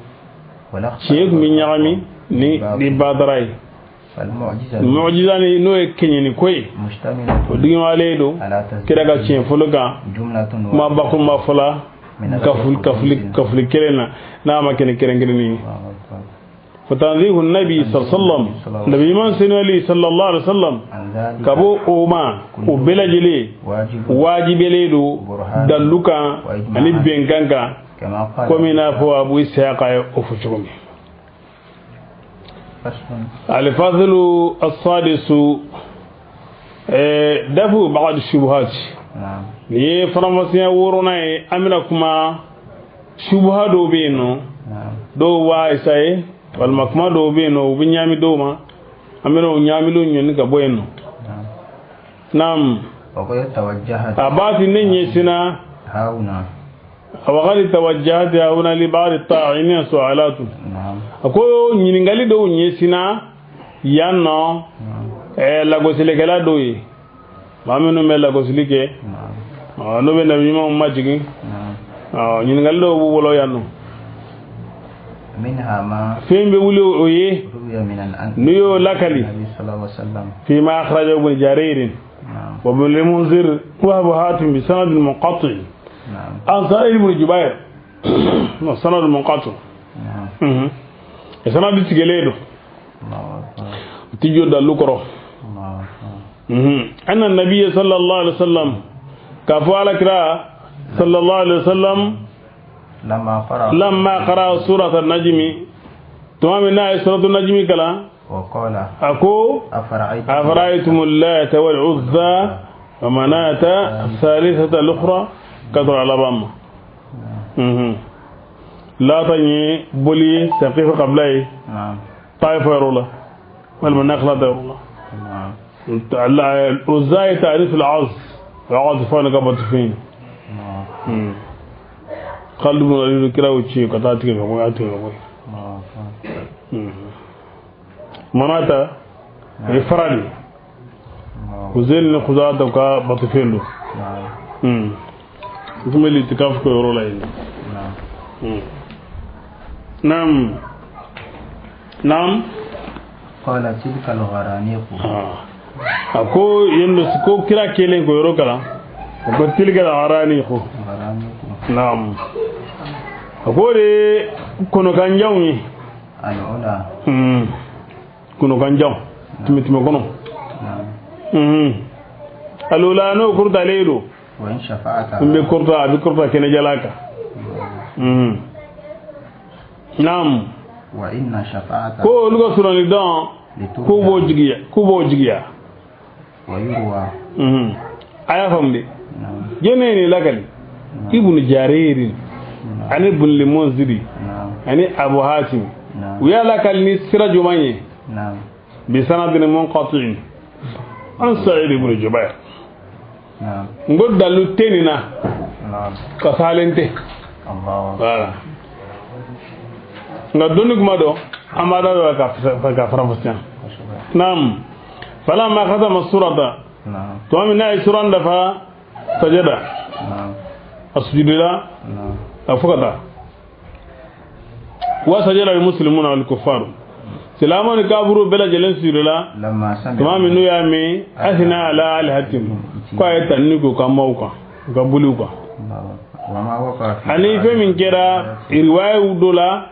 tiɲɛ kun bɛ ɲagami ni badara ye. Mu'jiza ni n'o ye kɛɲɛni ko ye, o digimalen don kira ka tiɲɛ fɔlɔ kan kuma bakurunba fɔla kafuli kelen na n'a ma kɛ ni kɛrɛnkɛrɛnnen ye. Fatanzihu nabi sallallahu alaihi wasallam, nabi ɲuman senuyali sallallahu alaihi wasallam ka bɔ o ma o bɛɛ lajɛlen wajibiyalen don dalilu kan ani bɛnkan kan, komi i n'a fɔ Abu Ishaqa ye o fɔ cogo min. Al-faslu as-sadisu dafu ba'd shubuhat. Nin ye faranfasiya wɔɔrɔnan ye, an bɛna kuma shubuha dɔw bɛ yen nɔ, dɔw b'a essayer walima kuma dɔw bɛ yen nɔ u bɛ ɲaami dɔw ma, an bɛna o ɲaamiliw ɲɔni ka bɔ yen nɔ. Naam. A b'a ti ne ɲɛsinna waqad tawajjahat hauna li ba'd at-ta'inin su'alatu. A ko ɲininkali dɔw ɲɛsinna yan nɔ lagosilikɛla dɔw ye, maa minnu bɛ lagosili kɛ n'u bɛ nabi ɲumanw majigin, ɲininkali dɔw b'u bolo yan nɔ. Fɛn bɛ wuli o ye n'u y'o lakali fima akhrajahu ibn Jarir wa ibn al-Munzir wa Abu Hatim bi sanad munqati an Sa'id ibn Jubair, sanad munqati, sanad tigɛlen don, ti jɔ dalu kɔrɔ. Anna nabiyya sallallahu alaihi wasallam k'a fɔ ala kira sallallahu alaihi wasallam lamma qara surat an-najmi Tuma min n'a ye suratu najmi kalan a ko afara'aytum allata wal uzza wa manata thalithata al-ukhra ka sɔrɔ a laban ma. Laata ye boli ye saqifa kabila ye Taifa yɔrɔ la walima Nakhlata yɔrɔ la. Uzza ye ta'rif al-'az al-'az fana ka batufin Khalid ibn Walid kira o ci ka taa tigɛ ka bɔ a tigɛ ka bɔ. Manata o ye fara de ye. Uzair ni Khuzata ka batufɛn don. N tun bɛ litikaf kɛ yɔrɔ la yen. Naam. Naam. Qala tilka al-gharaniq. A ko yen ko kira kelen ko yɔrɔ kalan. A ko tilka al-gharaniq. Naam. A ko de kɔnɔkanjanw ye. Al-ula. Kɔnɔkanjanw tɛmɛ kɔnɔ. Alula n'o kurutalen don. N bɛ kuruta a bɛ kuruta kɛnɛjalan kan. Naam. Ko olu ka surunni dɔn k'u b'o jigiya k'u b'o jigiya. A y'a faamu de. Jɛnɛ ye nin lakali. Ibn Jarir ani Ibn Munziri ani Abu Hatim u y'a lakali ni sira jumɛn ye. Bi sanadin munqati'in an Sa'id ibn Jubair. N ko dalu tɛ nin na ka salen tɛ. Voilà. Nka dɔnni kuma dɔn an b'a da dɔ la ka faranfasiya. Naam. Falamma khatama surata. Tuma min n'a ye suran dafa sajada. A sujudila a fo ka taa. Wa sajada al-muslimuna wal kuffaru. Silamɛw ni kafiriw bɛɛ lajɛlen sujudila. Tuma min n'u y'a mɛn asina ala alihatim ko a ye tanni k'u ka maaw kan u ka boliw kan. Ani fɛn min kɛra riwayaw dɔ la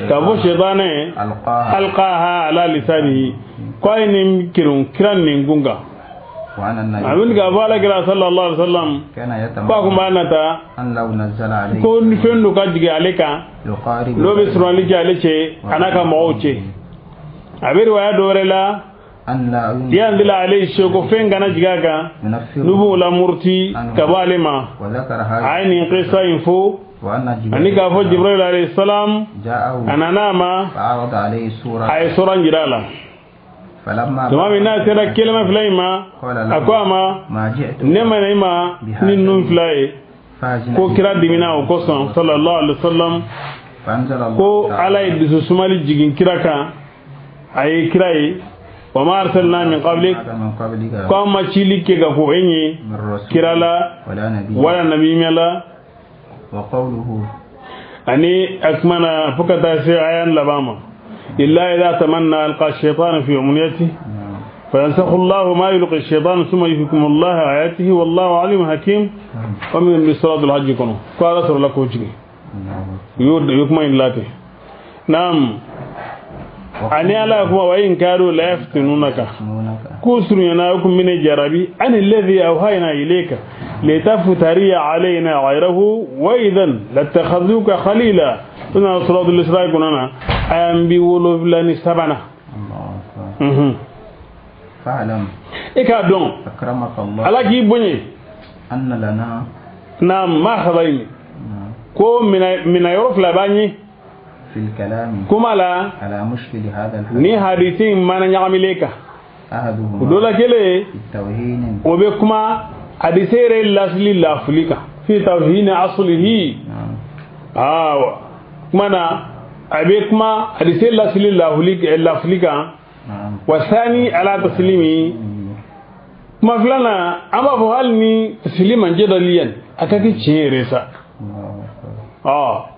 k'a fɔ sɛtanɛ alqaha ala lisanihi ko a ye nin kerun kira nin kun kan. A bɛ k'a fɔ ala kira sallallahu alaihi wa sallam ko a kun b'a nata ko ni fɛn dɔ ka jigin ale kan n'o bɛ surunali kɛ ale cɛ a n'a ka mɔgɔw cɛ. A bɛ riwaya dɔ wɛrɛ la yanzila alayhi shay ko fɛn kana jigin a kan n'u b'o lamuruti ka bɔ ale ma. A ye nin kisa in fɔ ani k'a fɔ Jibril alayhi salam a nana a ma a ye suran jira a la. Tuma min n'a sera kelema fila in ma a ko a ma ne ma na i ma ni ninnu fila ye ko kira dimina o kosɔn sallallahu alaihi wa sallam ko ala ye dusu sumali jigin kira kan a ye kira ye wa ma arsalna min qablik ko an ma cili kɛ ka fɔ e ye kira la wala nabi la ani a kumana fo ka taa se ayan laban ma. إلا إذا تمنى ألقى الشيطان في أمنيته فينسخ الله ما يلقي الشيطان ثم يحكم الله آياته والله عليم حكيم. ومن بصلاة الحج كنو قال رسول الله كوجي يكما إن لاتي. نعم. أني على كما وإن كانوا لا يفتنونك كسر يناكم من الجربي عن الذي أوحينا إليك لتفتري علينا غيره وإذا لاتخذوك خليلا. إن صلاة الإسراء كنا أم بيولو فلان سبنا. فاعلم. إكادون. أكرمك الله. على كي بني. أن لنا. نعم ما خذيني. كو من يعرف لباني. في الكلام. كما لا. على مشكل هذا الحديث. ني حديثين ما نعملك. أحدهما. دولا كله. التوهين. وبكما حديثين الأصلي لافليكا في توهين أصله. نعم. آه. mana a bɛ kuma hadise lasili lafili kan wa sani ala taslimi kuma filanan an b'a fɔ hali ni tasliman jadaliyan a ka kɛ tiɲɛ yɛrɛ sa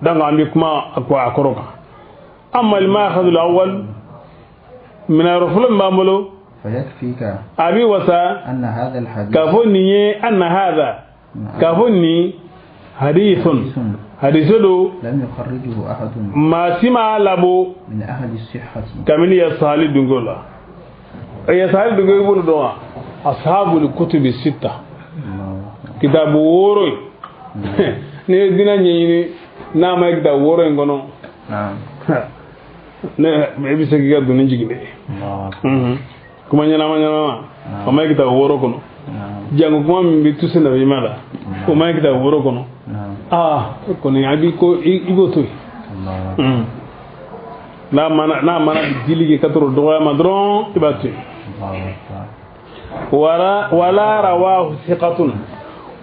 donc an bɛ kuma a kɔrɔ kan. Amma al-ma'khadh al-awwal min yɔrɔ fɔlɔ min b'an bolo a bɛ wasa k'a fɔ nin ye anna hadha k'a fɔ nin hadithun hadise do maa si m'a labɔ kabini yasali dungo la. Yasali dungo i b'olu dɔn wa ashabul kutubi sita kitabu wɔɔrɔ in n'i ye diinɛ ɲɛɲini n'a ma ye kitabu wɔɔrɔ in kɔnɔ Ne e bɛ se k'i ka doni jigin dɛ. Kuma ɲɛnama ɲɛnama o ma ye kitabu wɔɔrɔ kɔnɔ. Jango kuma min bɛ tusi nabi ɲuman la o ma ye kitabu wɔɔrɔ kɔnɔ. Aa kɔni a b'i ko i b'o to yen. N'a mana dili kɛ ka tɔrɔ dɔgɔya ma dɔrɔn i b'a to yen. Wala rawahu thiqatun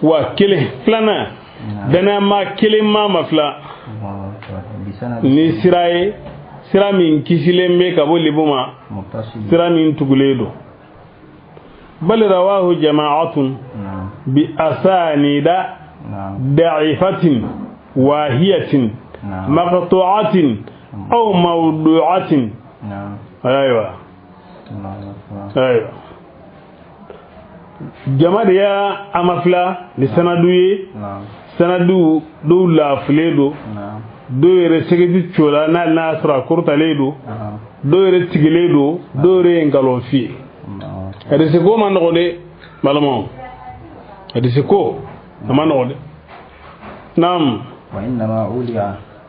wa kelen filanan danayama kelen ma fila ni sira ye sira min kisilen bɛ ka bɔ lebu ma sira min tugulen don. Bal rawahu jama'atun bi asanida da'ifatin wahiyatin maqtu'atin aw mawdu'atin. Aywa aywa jama de y'a a ma fila ni sanadu ye sanadu dɔw laafilen don dɔw yɛrɛ sɛgɛti cola n'ale n'a sɔrɔ a kɔrɔtalen don dɔw yɛrɛ tigilen don dɔw yɛrɛ ye nkalon f'i ye. Hadisi ko ma nɔgɔn dɛ balimaw, hadisi ko a ma nɔgɔn dɛ. Naam.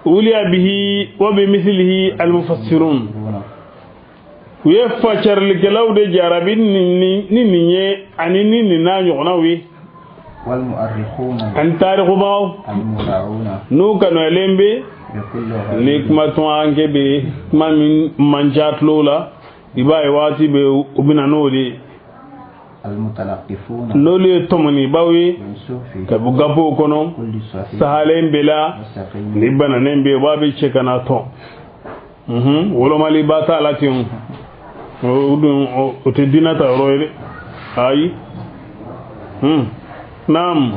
Uliya bihi wa bi mislihi almufassirun. U ye facarilikɛlaw de jarabi ni nin ye ani ni nin n'a ɲɔgɔnnaw ye. Ani tarikubaw n'u kanuyalen bɛ ni kuma tɔn an kɛ bɛ kuma min man ca tulo la i b'a ye waati bɛɛ u bɛ na n'o de ye. N'olu ye tɔmɔnibaw ye ka bɔ gafew kɔnɔ sahalen bɛ la ni bananen bɛ yen u b'a bɛ cɛ ka na tɔn. Wolomaliba t'a la ten o dun o tɛ diinɛ ta yɔrɔ ye dɛ ayi. Naam.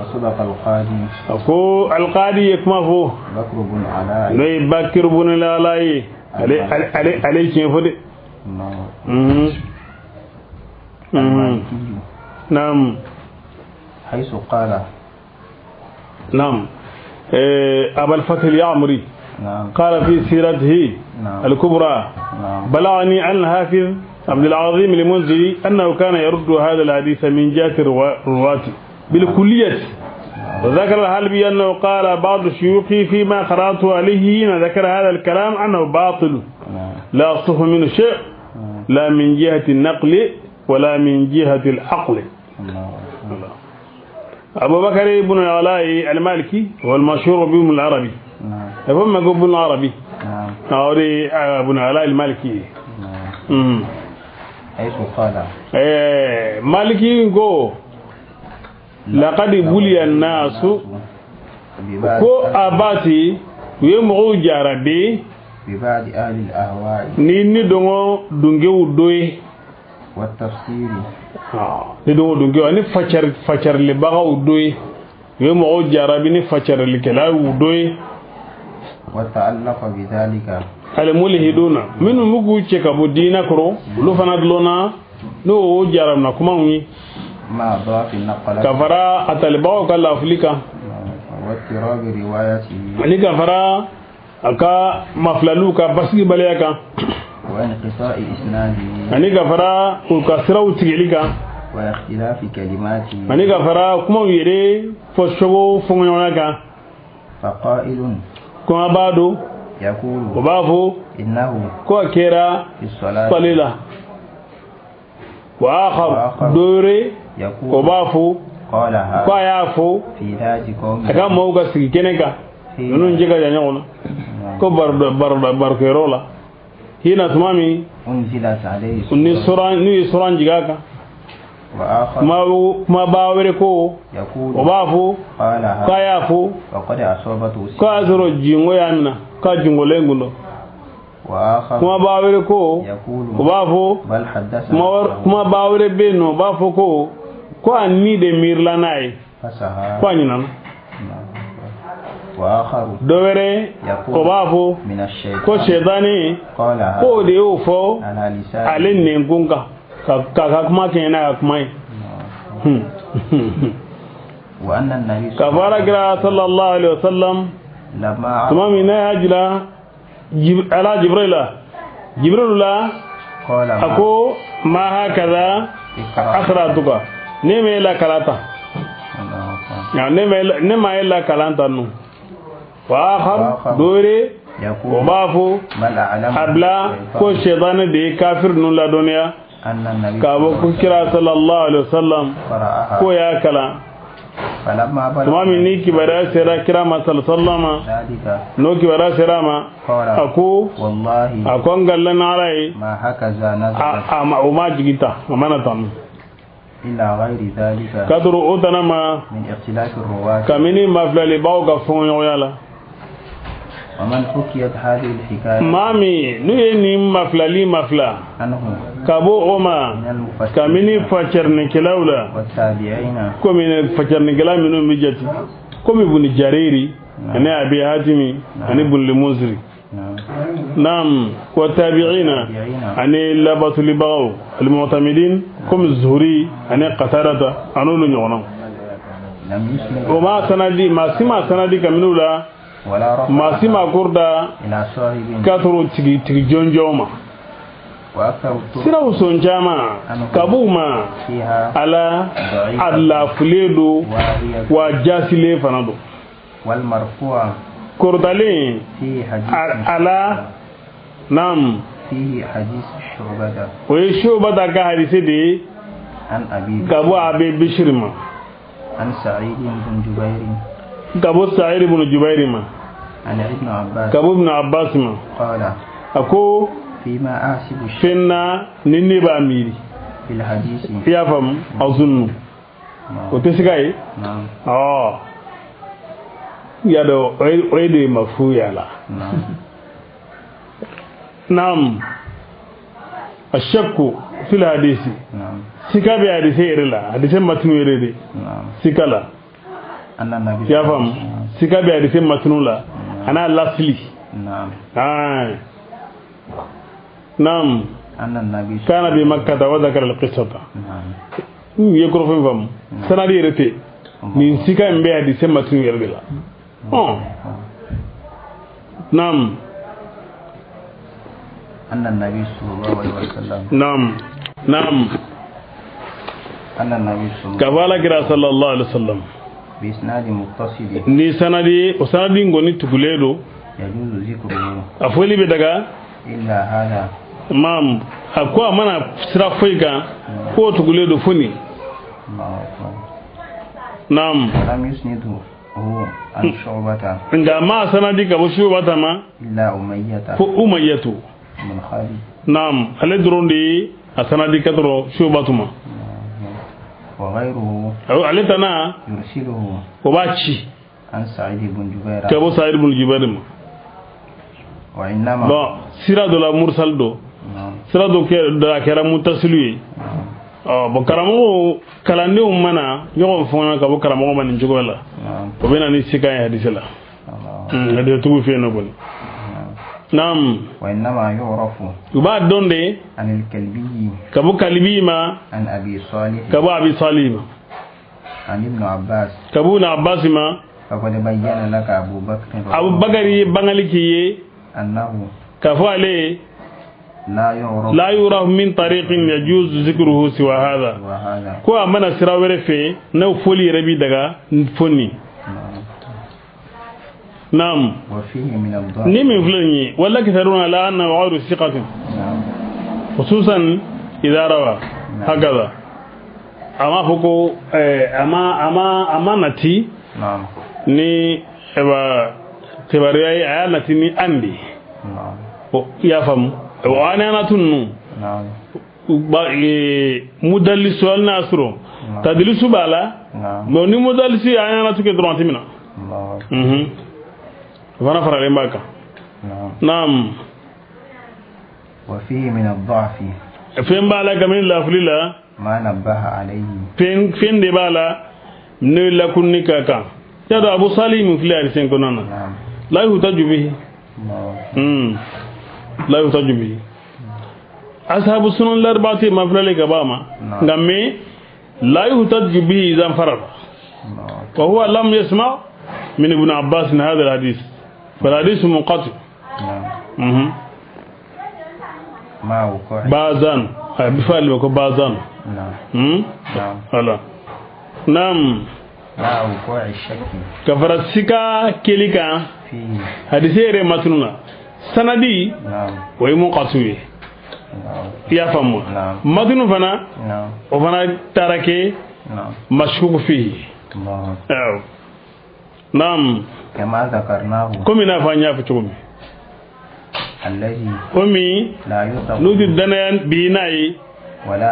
A ko alqadi ye kuma fɔ n'o ye Bakir bun Ala ye ale tiɲɛ fɔ dɛ. Naam. Naam. Abul Fath al-Ya'muri قال في سيرته الكبرى بلغني عن الحافظ عبد العظيم المنذري أنه كان يرد هذا الحديث من جهة الرواة بالكلية. وذكر الحلبي أنه قال بعض شيوخي فيما قرأته عليه حين ذكر هذا الكلام أنه باطل لا يصح منه شيء لا من جهة النقل ولا من جهة العقل. أبو بكر بن العلاء المالكي والمشهور بهم العربي. فما ابن العربي أوري ابن علاء المالكي. حيث قال مالكي go لقد بلي الناس ko abati ye mɔgɔw jarabi ببعض أهل الأهواء ni dɔngɔ dungew dɔ ye والتفسير ni dɔngɔ dungew ani facarilibagaw dɔ ye u ye mɔgɔw jarabi ni facarilikɛlaw dɔ ye. وتعلق بذلك الملحدون minnu b'u k'u cɛ ka bɔ diinɛ kɔrɔ olu fana dulonna n'o jaramina kumaw ye مع ضعف النقل ka fara a talibagaw ka lafili kan واضطراب روايته ani ka fara a ka mafilaliw ka basigibaliya kan وانقطاع إسناده ani ka fara u ka siraw tigɛli kan واختلاف كلماته ani ka fara kumaw yɛrɛ fɔcogo fɔɲɔgɔnya kan. فقائل kuma b'a don o b'a fɔ ko a kɛra sali la. Wa akhar dɔwɛrɛ o b'a fɔ ko a y'a fɔ a ka mɔgɔw ka sigi kɛnɛ kan ninnu cɛ ka jan ɲɔgɔn na ko barokɛyɔrɔ la hina tuma min n'u ye suran jigin a kan. Kuma b'a wɛrɛ ko o b'a fɔ k'a y'a fɔ k'a y'a sɔrɔ jingo y'a minɛ k'a jingolen kun don. Kuma b'a wɛrɛ ko o b'a fɔ kuma b'a wɛrɛ bɛ yen nɔ o b'a fɔ ko a ni de miirila n'a ye ko a ɲinɛna. Dɔ wɛrɛ o b'a fɔ ko sɛtanɛ k'o de y'o fɔ ale nɛnkun kan k'a ka kuma kɛɲɛ n'a ka kuma ye. Ka fɔ ala kira sallallahu alaihi wa sallam tuma min n'a y'a jira ala Jibril la a ko ma hakaza akhratuka ne ma e la kalan ta ne ma e la kalan ta nu. Wa akhar dɔ wɛrɛ O b'a fɔ a bila ko sɛtanɛ de ye kafiri ninnu ladɔnniya k'a fɔ ko kira sallallahu alaihi wasallam ko y'a kalan tuma min ni kibaruya sera kira ma sallallahu alaihi wasallam n'o kibaruya sera ma a ko a ko n galila ni Ala ye a o ma jigi ta a mana tan k'a sɔrɔ o tana ma kabini mafilalibaw ka fɔɲɔgɔnya la. Maa min n'u ye nin mafilali mafila ka bɔ o ma kabini facɛrinikɛlaw la komi facɛrinikɛla minnu bɛ jate komi Buni Jariri ani Abi Hatimi ani Buni Munziri naam wa tabi'ina ani labatulibagaw al-mu'tamidin komi Zuhuri ani Qatadata an'olu ɲɔgɔnnaw o ma sanadi maa si ma sanadi kabini u la maa si ma kurda k'a sɔrɔ tigi jɔnjɔn ma siraw sɔn caman ka b'u ma ala a lafulen don wa jasilen fana don kɔrɔtalen ala naam o ye Shubata ka hadisi de ye ka bɔ Abi Bishiri ma ka bɔ Sa'id ibn Jubair ma ka bɔ Ibn Abbas ma a ko fɛn na ni ne b'a miiri i y'a faamu azunnu o tɛ siga ye ɔ i y'a dɔn o ye de ye mafu y'a la naam ashakku fil hadisi sika bɛ hadisi yɛrɛ la hadisi matinu yɛrɛ de sika la i y'a faamu sika bɛ hadisi matinu la a n'a lasili naam kana bi makkata wa dhakara al-qissata n ye kɔrɔfɔ in faamu sanadi yɛrɛ tɛ nin sika in bɛ hadisi matinu yɛrɛ de la naam naam naam ka fɔ Ala kira sallallahu alaihi wasallam ni sanadi o sanadi in kɔni tugulen don a fɔli bɛ daga maam a ko a mana sira foyi kan k'o tugulen don fo nin naam nka ma sanadi ka bɔ Shubata ma fo Umayyatu naam ale dɔrɔn de ye a sanadi ka dɔrɔn Shubatu ma ale tana o b'a ci ka bɔ Sa'id ibn Jubair ma bon sira dɔ la mursal don sira dɔ la kɛra mutasilu ye ɔ bon karamɔgɔw kalandenw mana ɲɔgɔn fɔɲɔgɔn ka bɔ karamɔgɔ ma nin cogo la o bɛ na ni sika ye hadisi la hadisetigiw fɛ yen nɔ kɔni naam u b'a dɔn de ka bɔ Kalibi ma ka bɔ Abi Salih ma ka bɔ Ibn Abbas ma Abu Bakari ye bangali k'i ye k'a fɔ ale ye la yurafu min tariqin yajuzu zikruhu siwa hadha ko a mana sira wɛrɛ fɛ n'o fɔli yɛrɛ b'i daga fo nin naam ni min filɛ nin ye wala kisaruna ala annahu ghayru siqatin khususan idha rawa hakaza a ma fɔ ko a ma nati ni kibaruya ye a y'a nati ni an de i y'a faamu o an tun mudallisu hali n'a sɔrɔ tadilisu b'a la mais ni mudallisu ye an tu kɛ dɔrɔn a ti minɛ o fana faralen b'a kan naam fɛn b'a la kabini lafili la fɛn de b'a la ne lakunni ka kan y'a dɔn Abu Salih min filɛ hadisi in kɔnɔna na la yuhtaju bihi la yuhtaju bihi ashabu sunan al-arba'ati ma filale ka ba ma nka mais la yuhtaju bihi idha farada wa huwa lam yasma min Ibn Abbas hadha al-hadith fal-hadith munqati bazan a bifali ko bazan voilà naam ka fara sika keli kan Hadisi yɛrɛ matunu na sanadi o ye munqati ye i y'a faamu matunu fana o fana taara kɛ mashkuk fihi awɔ naam kama zakarnahu komi n'a fɔ an y'a fɔ cogo min allazi o min n'u ti danaya bi n'a ye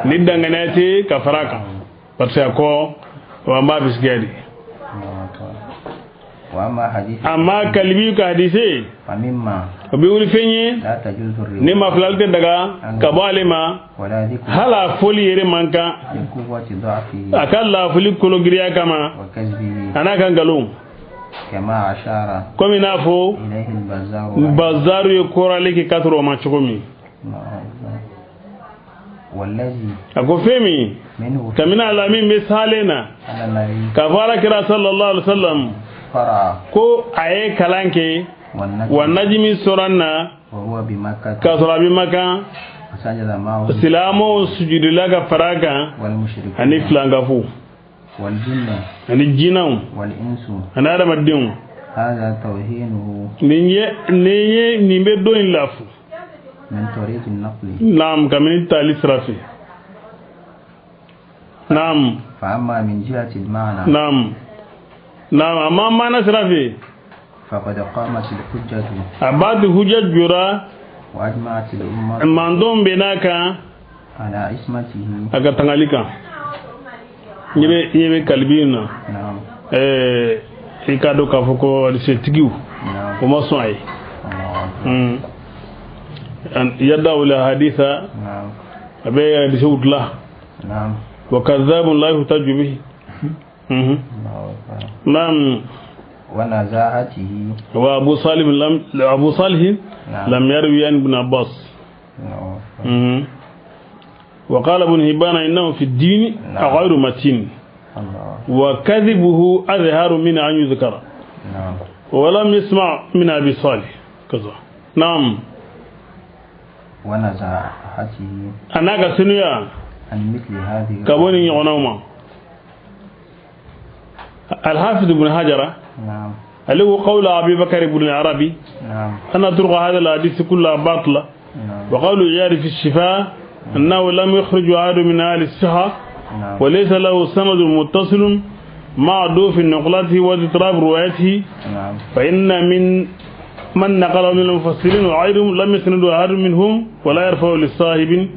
ni danganiya tɛ ka fara a kan parce que a kɔ an b'a bisigiya de amma kalibi ka hadise o bɛ wuli fɛn ye ni ma filali tɛ daga ka bɔ ale ma hali a fɔli yɛrɛ man kan a ka lafuli kologiriya kama a n'a ka nkalon komi n'a fɔ bazaru ye kɔrɔli kɛ ka sɔrɔ o ma cogo min a ko fɛn min kabini a la min bɛ salen na k'a fɔ ala kira sallallahu alaihi wa sallam ko a ye kalan kɛ wa najimi sɔrɔ na k'a sɔrɔ a bɛ Makan silamɛw sujudila ka fara a kan ani filankafow ani jinɛw ani adamadenw nin ye nin bɛ don in lafu naam kabini taali sira fɛ naam naam naam amma mana sira fɛ a b'a ti hujja jɔra mandon bɛ n'a kan a ka tangali kan ɲɛ bɛ kalibi in na i k'a dɔn k'a fɔ ko setigiw o ma sɔn a ye yadda la hadisa a bɛ hadisew dilan wa kadhabun la yuhtaju bihi نعم ونزاهته وابو صالح لم ابو صالح لم يروي عن ابن عباس وقال ابن هبان انه في الدين غير متين وكذبه اظهر من ان يذكر ولم يسمع من ابي صالح كذا نعم ونزاهته انا كسنيا عن مثل هذه كبوني يغنوما الحافظ ابن حجر نعم له قول أبي بكر بن العربي نعم أن طرق هذا الحديث كلها باطلة نعم وقول عيار في الشفاء أنه لم يخرج أحد من أهل الصحة نعم وليس له سند متصل مع ضعف نقلته واضطراب روايته نعم فإن من نقل من المفسرين وغيرهم لم يسند أحد منهم ولا يرفع للصاحب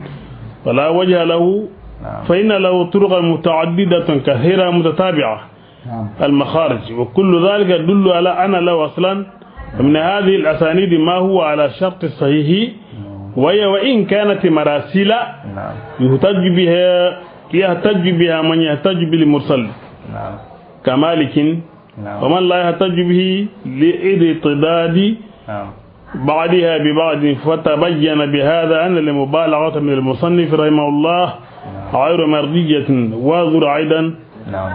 ولا وجه له نعم فإن له طرق متعددة كثيرة متتابعة نعم المخارج وكل ذلك يدل على أن له أصلا ومن هذه الأسانيد ما هو على شرط الصحيح وهي وإن كانت مراسيل نعم يحتج بها من يحتج بالمرسل نعم كمالك نعم ومن لا يحتج به لإضطداد نعم بعضها ببعض فتبين بهذا أن المبالغة من المصنف رحمه الله غير مرضية وانظر أيضا نعم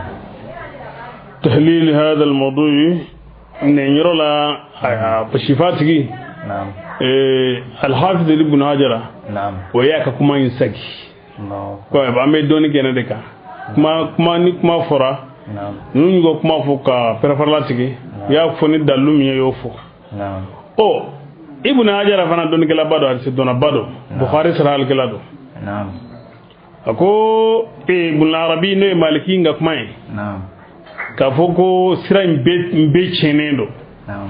تحليل هذا الموضوع نيرو لا بشفاتي نعم الحافظ ابن حجر نعم وياك كما ينسكي الله ko ba me doni gene de ka kuma kuma ni kuma fora نعم nunu ko kuma fo ka preferla tigi ya fo ni dalu mi yo fo نعم o ibn hajar fana doni kala bado hadisi dona bado bukhari sara al kala do نعم ako ibn arabi ne maliki nga kuma ye نعم k'a fɔ ko sira in bɛɛ tiɲɛnen don نعم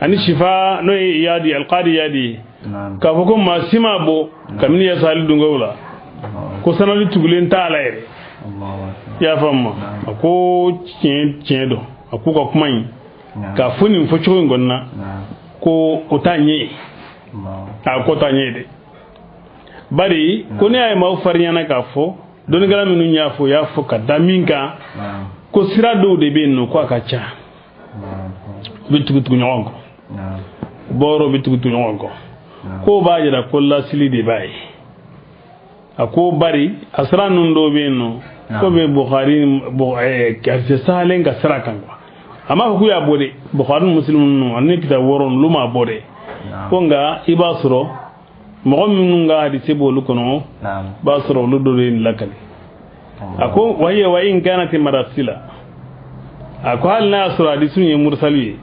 ani shifa n'o ye yadi alqadi yadi نعم k'a fɔ ko maa si ma bɔ kabini yasali dungew la ko sanali tugulen t'a la yɛrɛ الله أكبر i y'a faamu a ko tiɲɛ don a k'u ka kuma in نعم k'a fɔ nin fɔcogo in kɔni na نعم ko o t'a ɲɛ ye الله a ko t'a ɲɛ ye dɛ bari ko ne y'a ye maaw farinyana k'a fɔ dɔnnikɛla minnu y'a fɔ u y'a fɔ ka da min kan نعم ko sira dɔw de bɛ yen nɔ ko a ka ca الله أكبر u bɛ tugu tugu ɲɔgɔn kɔ نعم bɔyɔrɔ bɛ tugu tugu ɲɔgɔn kɔ نعم k'o b'a jira ko lasili de b'a ye a ko bari a sira ninnu dɔw bɛ yen nɔ ko bɛ Bukhari hadisi sahalen ka sira kan quoi a m'a fɔ k'u y'a bɔ dɛ Bukhari ni Muslim ninnu ani kitabu wɔɔrɔ ninnu olu m'a bɔ dɛ نعم ko nka i b'a sɔrɔ mɔgɔ minnu ka hadisi b'olu kɔnɔ نعم b'a sɔrɔ olu dɔ de ye nin lakali a ko wahiya wa in kanat marasila a ko hali n'a y'a sɔrɔ hadisi ye mursali ye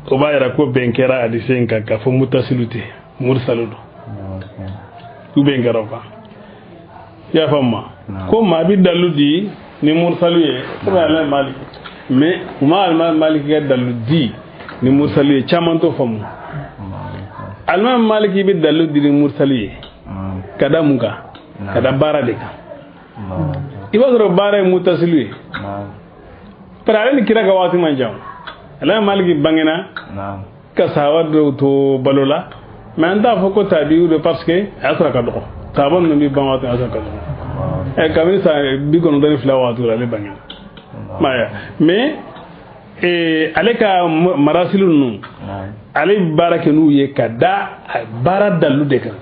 O b'a yira ko bɛn kɛra hadise in kan k'a fɔ mutasilu tɛ mursalu don u bɛn kɛra o kan i y'a faamu ma ko maa bɛ dalu di ni mursalu ye komi alimami Maliki mais u ma alimami Maliki ka dalu di ni mursalu ye caman t'o faamu alimami Maliki bɛ dalu di ni mursalu ye ka da mun kan ka da baara de kan i b'a sɔrɔ baara ye mutasilu ye parce que ale ni kira ka waati man jan alimami Maliki bangena ka sahaba dɔw to balo la mais an t'a fɔ ko tabiw don parce que a y'a sɔrɔ a ka dɔgɔ sahaba ninnu bɛ ban waati a y'a sɔrɔ a ka dɔgɔ kabini san 92 waati la ale bangena mais ale ka marasilu ninnu ale bɛ baara kɛ n'u ye ka da baara dalu de kan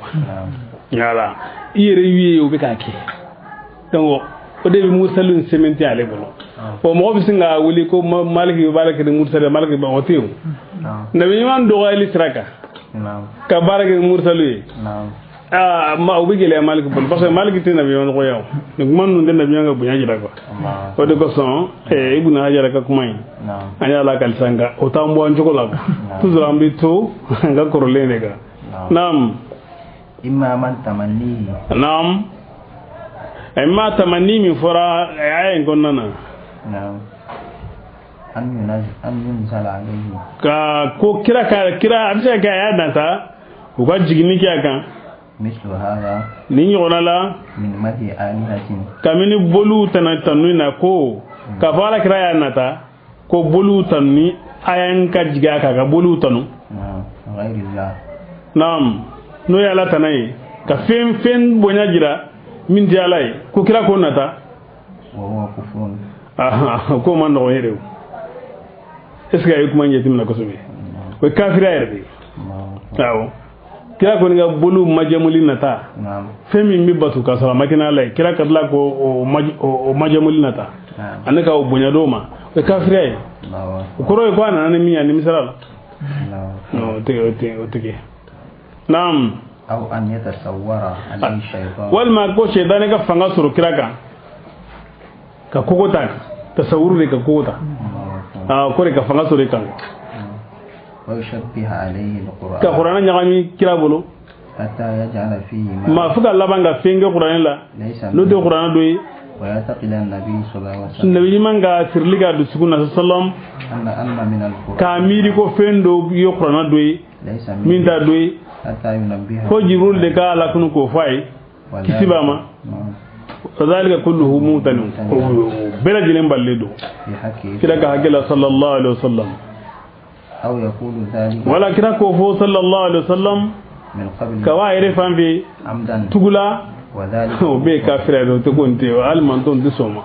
voilà i yɛrɛ y'u ye u bɛ k'a kɛ donc o de bɛ mursalu in sɛmɛnti ale bolo bon mɔgɔ bɛ sin ka wuli ko Maliki bɛ baara kɛ ni mursalu ye Maliki o tɛ yen nabi ɲuman dɔgɔyali sira kan ka baara kɛ ni mursalu ye aa o bɛ gɛlɛya Maliki bolo parce que Maliki tɛ nabi ɲuman dɔgɔya o nin kuma ninnu tɛ nabi ɲuman ka bonya jira quoi o de kosɔn Ibn Hajar ka kuma in an y'a lakali sisan nka o t'an bɔ an cogo la quoi toujours an bɛ to an ka kɔrɔlen de kan naam imma man tamanni naam imma tamanni min fɔra aya in kɔnɔna na naam an yunzala alayhi ka ko kira a bɛ se ka kɛ a y'a nata u ka jiginni kɛ a kan mislu hadha ni ɲɔgɔnna la min madi alihatin kabini boliw tana tanuni na ko k'a fɔ ala kira y'a nata ko boliw tanuni aya in ka jigin a kan ka boliw tanu ghayrillah naam n'o ye ala tana ye ka fɛn bonya jira min tɛ ala ye ko kira k'o nata wa huwa kufrun k'o ma nɔgɔn yɛrɛ o est ce que a ye kuma in jateminɛ kosɛbɛ o ye kafiriya yɛrɛ de ye awɔ kira kɔni ka boliw majamuli nata fɛn min bɛ bato k'a sɔrɔ a ma kɛ n'ala ye kira ka tila k'o majamuli nata ani k'o bonya d'o ma o ye kafiriya ye o kɔrɔ ye ko a nana ni min ye a nimisara la o tɛ kɛ naam aw an yatasawwara alayhi shaytan walima ko shaytan ka fanga sɔrɔ kira kan ka kogo ta tasawuru de ka kogo ta ko de ka fanga sɔrɔ i kan ويشبه عليه القرآن ka Qur'an ɲagami kira bolo حتى يجعل فيه ma fo ka laban ka fɛn kɛ Qur'an la n'o tɛ Qur'an dɔ ye ويعتقد النبي صلى الله عليه وسلم nabi ɲuman ka sirili ka dusukun na sallam أن من القرآن k'a miiri ko fɛn dɔ ye Qur'an dɔ ye min t'a dɔ ye حتى ينبهه fo Jibril de k'a lakunu k'o fɔ a ye kisi b'a ma وذلك كله ممتن bɛɛ lajɛlen balilen don kira ka hakɛ la sallallahu alaihi wasallam أو يقول ذلك ولا كرا كوفو صلى الله عليه وسلم من قبل كواير فان في عمدا تقولا وذلك وبي كافر تكون تي المنتون تسوما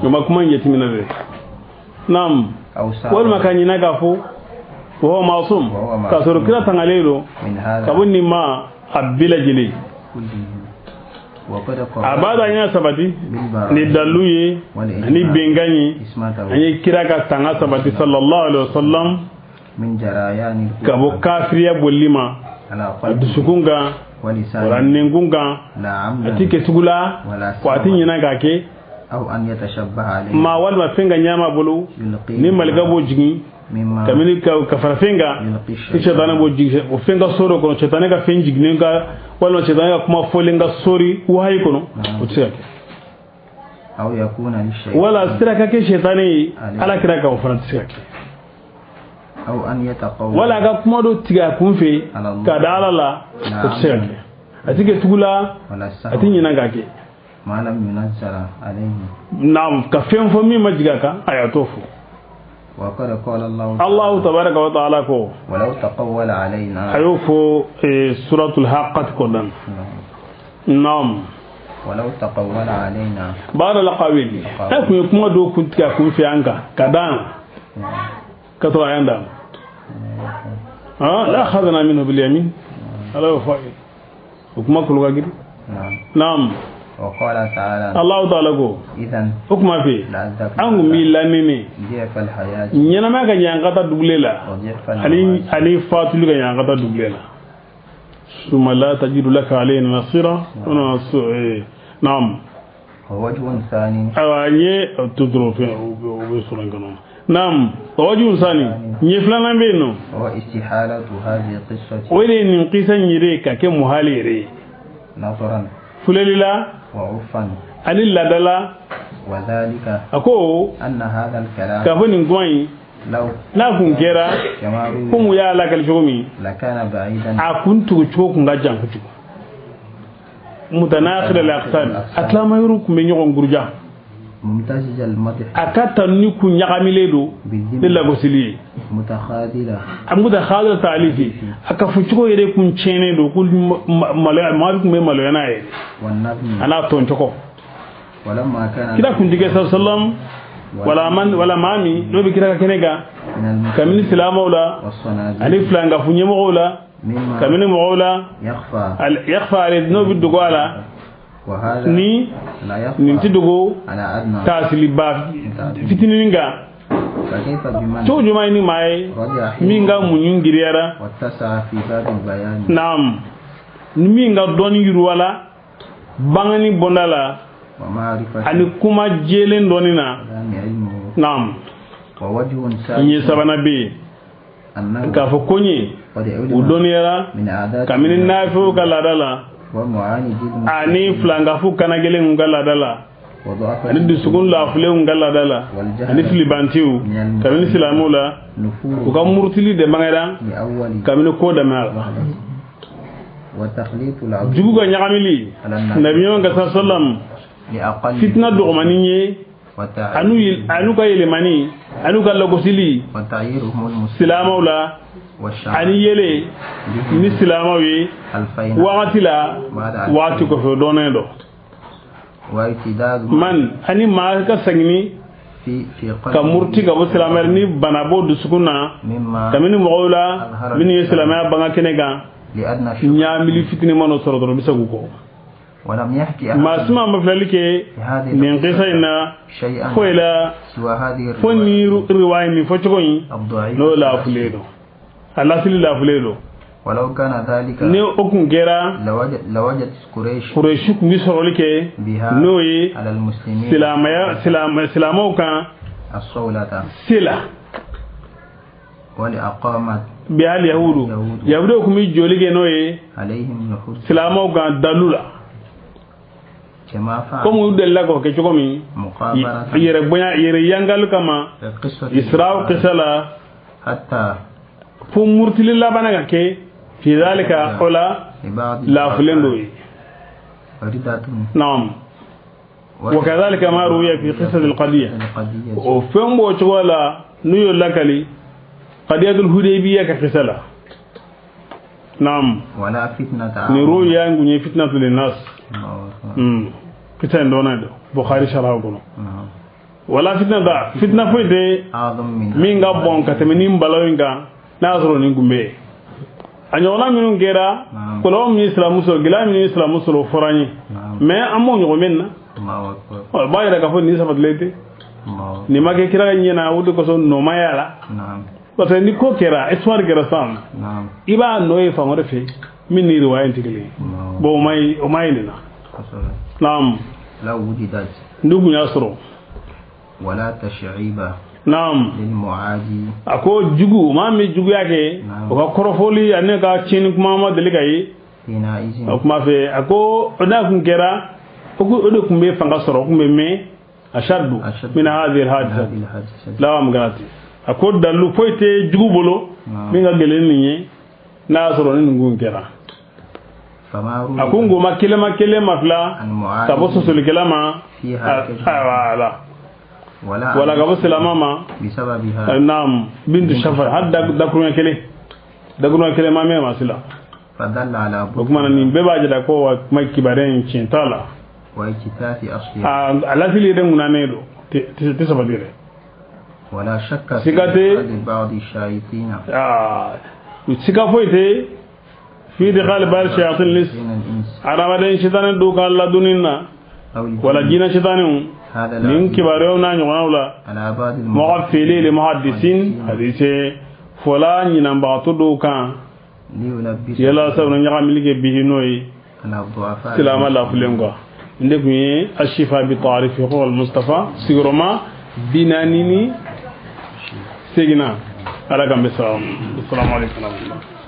وما كمان يتمنى ذلك نعم والما كان ينغفو وهو معصوم كسر كرا تنغاليلو كابوني ما أبلا جلي abada ɲa sabati ni dalu ye ni bengan ye an ye kira ka tanga sabati sallallahu alaihi wasallam ka bɔ kafiriya bolili ma a dusukun kan wala nɛnkun kan a ti kɛ sugu la wa a ti ɲinɛ k'a kɛ ma walima fɛn ka ɲama bolo ni malika b'o jigin kabini ka fara fɛn kan ni sɛtanɛ b'o jigin o fɛn ka so dɔ kɔnɔ sɛtanɛ ka fɛn jiginnen ka walima sɛtanɛ ka kuma fɔlen ka sori wahayi kɔnɔ o tɛ se ka kɛ wala sira ka kɛ sɛtanɛ ye ala kira kan o fana tɛ se ka kɛ wala a ka kuma dɔ tigɛ a kun fɛ ka da ala la o tɛ se ka kɛ a ti kɛ tugu la a ti ɲinɛ k'a kɛ naam ka fɛn fɔ min ma jigin a kan a y'a t'o fɔ. وقد قال الله الله تبارك وتعالى كو ولو تقول علينا أيوفو سورة الحاقة كلنا نعم ولو تقول علينا بعد الأقاويل أكو يكما دو كنت كأكون في عنك كدان كتر عندهم لا أخذنا منه باليمين هذا هو فائد وكما كل غير نعم وقال تعالى الله تعالى كو إذن حكم في أنكم ميلانيني ضعف الحياة ñanama ka ñankata dugle la ani fatulu ka ñankata dugle la summa la tajidu laka alayna nasira naam ووجه ثاني awa ñe tudro fe o be soran kono naam Wa wajhun sani ɲɛ filanan bɛ yen nɔ wa istihalatu hadhihi qissati o de ye nin kisa in yɛrɛ ka kɛ muhali yɛrɛ ye nazaran fuleli la wa urfan ani laada la wa dhalika a ko anna hadha al-kalam k'a fɔ nin kuma in n'a kun kɛra komi u y'a lakali cogo min a kun tugu cogo kun ka jan kojugu mutanakhir al-aqsam a tilama yɔrɔ kun bɛ ɲɔgɔn guruja a ka tanuni kun ɲagamilen don ni lagosili ye a mutakhadila taalifi a ka fɔ cogo yɛrɛ kun tiɲɛnen don ko maloya maa kun bɛ maloya n'a ye a n'a tɔn cogo kira kuntigɛ sallam wala man wala maa min n'o bɛ kira ka kɛnɛ kan kabini silamɛw la ani filankafu ɲɛmɔgɔw la kabini mɔgɔw la yakhfa ale n'o bɛ dogo a la ni nin ti dogo taasiliba fitininin kan cogo jumɛn ye ni maa ye min ka muɲu giriyara naam ni min ka dɔnni yiriwala bangani bɔnda la ani kuma jɛlen dɔɔni na naam ɲɛ sabanan bɛ yen k'a fɔ ko n ye u dɔnniyara kabini nafɛnw ka laada la ani filankafu kana gɛlɛnw ka laada la ani dusukun lafulenw ka laada la ani filibantiw kabini silamɛw la u ka murutili de bangera kabini ko daminɛ la jugu ka ɲagamili nabi ɲɔgɔn ka sallam fitina dɔgɔmanin ye anu ka yɛlɛmani anu ka lagosili silamɛw la ani yɛlɛ ni silamɛw ye wagati la wagati kɔfɛ dɔɔnin dɔ man ani maa ka segin ka muruti ka bɔ silamɛya ni bana b'o dusukun na kabini mɔgɔw la minnu ye silamɛya banga kɛnɛ kan ɲaamili fitinin man'o sɔrɔ dɔrɔn u bɛ se k'u kɔ maa si ma filɛli kɛ nin kisa in na foyi la fo ni riwaya nin fɔcogo in n'o laafulen don a lasili laafulen don ni o kun kɛra Kurɛsi kun bɛ sɔrɔli kɛ n'o ye silamɛya silamɛw kan se la bi hali yahudu yahudiw kun bɛ joli kɛ n'o ye silamɛw kan dalu la komi u delila k'o kɛ cogo min yɛrɛ bonya yɛrɛ yangali kama Israw kisa la fo murutili laban ka kɛ fi zalika o la laafulen dɔ ye naam wa kadhalika ma ruwiya fi qissati al-qadiyya o fɛn b'o cogo la n'u y'o lakali qadiyatul hudaybiyya ka kisa la naam ni ruwiya in kun ye fitnatu linnas kisa in dɔɔnin don Bukhari sharh kɔnɔ wala fitna da fitna foyi tɛ min ka bon ka tɛmɛ nin balawu in kan n'a y'a sɔrɔ nin kun bɛ yen a ɲɔgɔnna minnu kɛra kɔlɔlɔ min ye silamɛ sɔrɔ gɛlɛya min ye silamɛ sɔrɔ o fɔra an ye mais an m'o ɲɔgɔn mɛn na o b'a yira k'a fɔ nin sabatilen tɛ nin ma kɛ kira ka ɲɛ na o de kosɔn nɔ ma y'a la parce que ni ko kɛra histoire kɛra sisan i b'a nɔ ye fan wɛrɛ fɛ min ni riwaya in tɛ kelen ye bon o ma ye nin na naam n'u kun y'a sɔrɔ naam a ko jugu maa min juguya kɛ o ka kɔrɔfɔli ani ka tiɲɛni kuma ma deli ka ye o kuma fɛ a ko n'a kun kɛra o de kun bɛ fanga sɔrɔ o kun bɛ mɛn ashaddu min hadhihi alhadisa lawa magarati a ko dalu foyi tɛ jugu bolo min ka gɛlɛn nin ye n'a y'a sɔrɔ ni nin kun kɛra a ko ngoma kelen ma kelen ma fila ka bɔ sɔsɔlikɛla ma wala wala ka bɔ silamɛ ma naam bintu shafar hali dakuruɲɛ kelen ma mɛn ma sila o kuma na nin bɛɛ b'a jira ko wa kuma kibaruya in tiɲɛ t'a la a lasili yɛrɛ ŋunanen don tɛ sabati yɛrɛ siga tɛ siga foyi tɛ fi idkhali ba'd shayatin lis adamaden sitanɛ dɔw ka ladonni na wala jinɛ sitanɛw nin kibaruyaw n'a ɲɔgɔnnaw la mɔgɔ feere le muhaddisin hadise fɔla ɲinanbagatɔ dɔw kan yala sabula ɲagamili kɛ bihi n'o ye silamɛ lafulen quoi n de kun ye ashifa bi taarifi huquq al-Mustafa sigiyɔrɔma 48 Seginna. Ala k'an bɛ sababa ma. Assalamu alaikum warahmatullahi.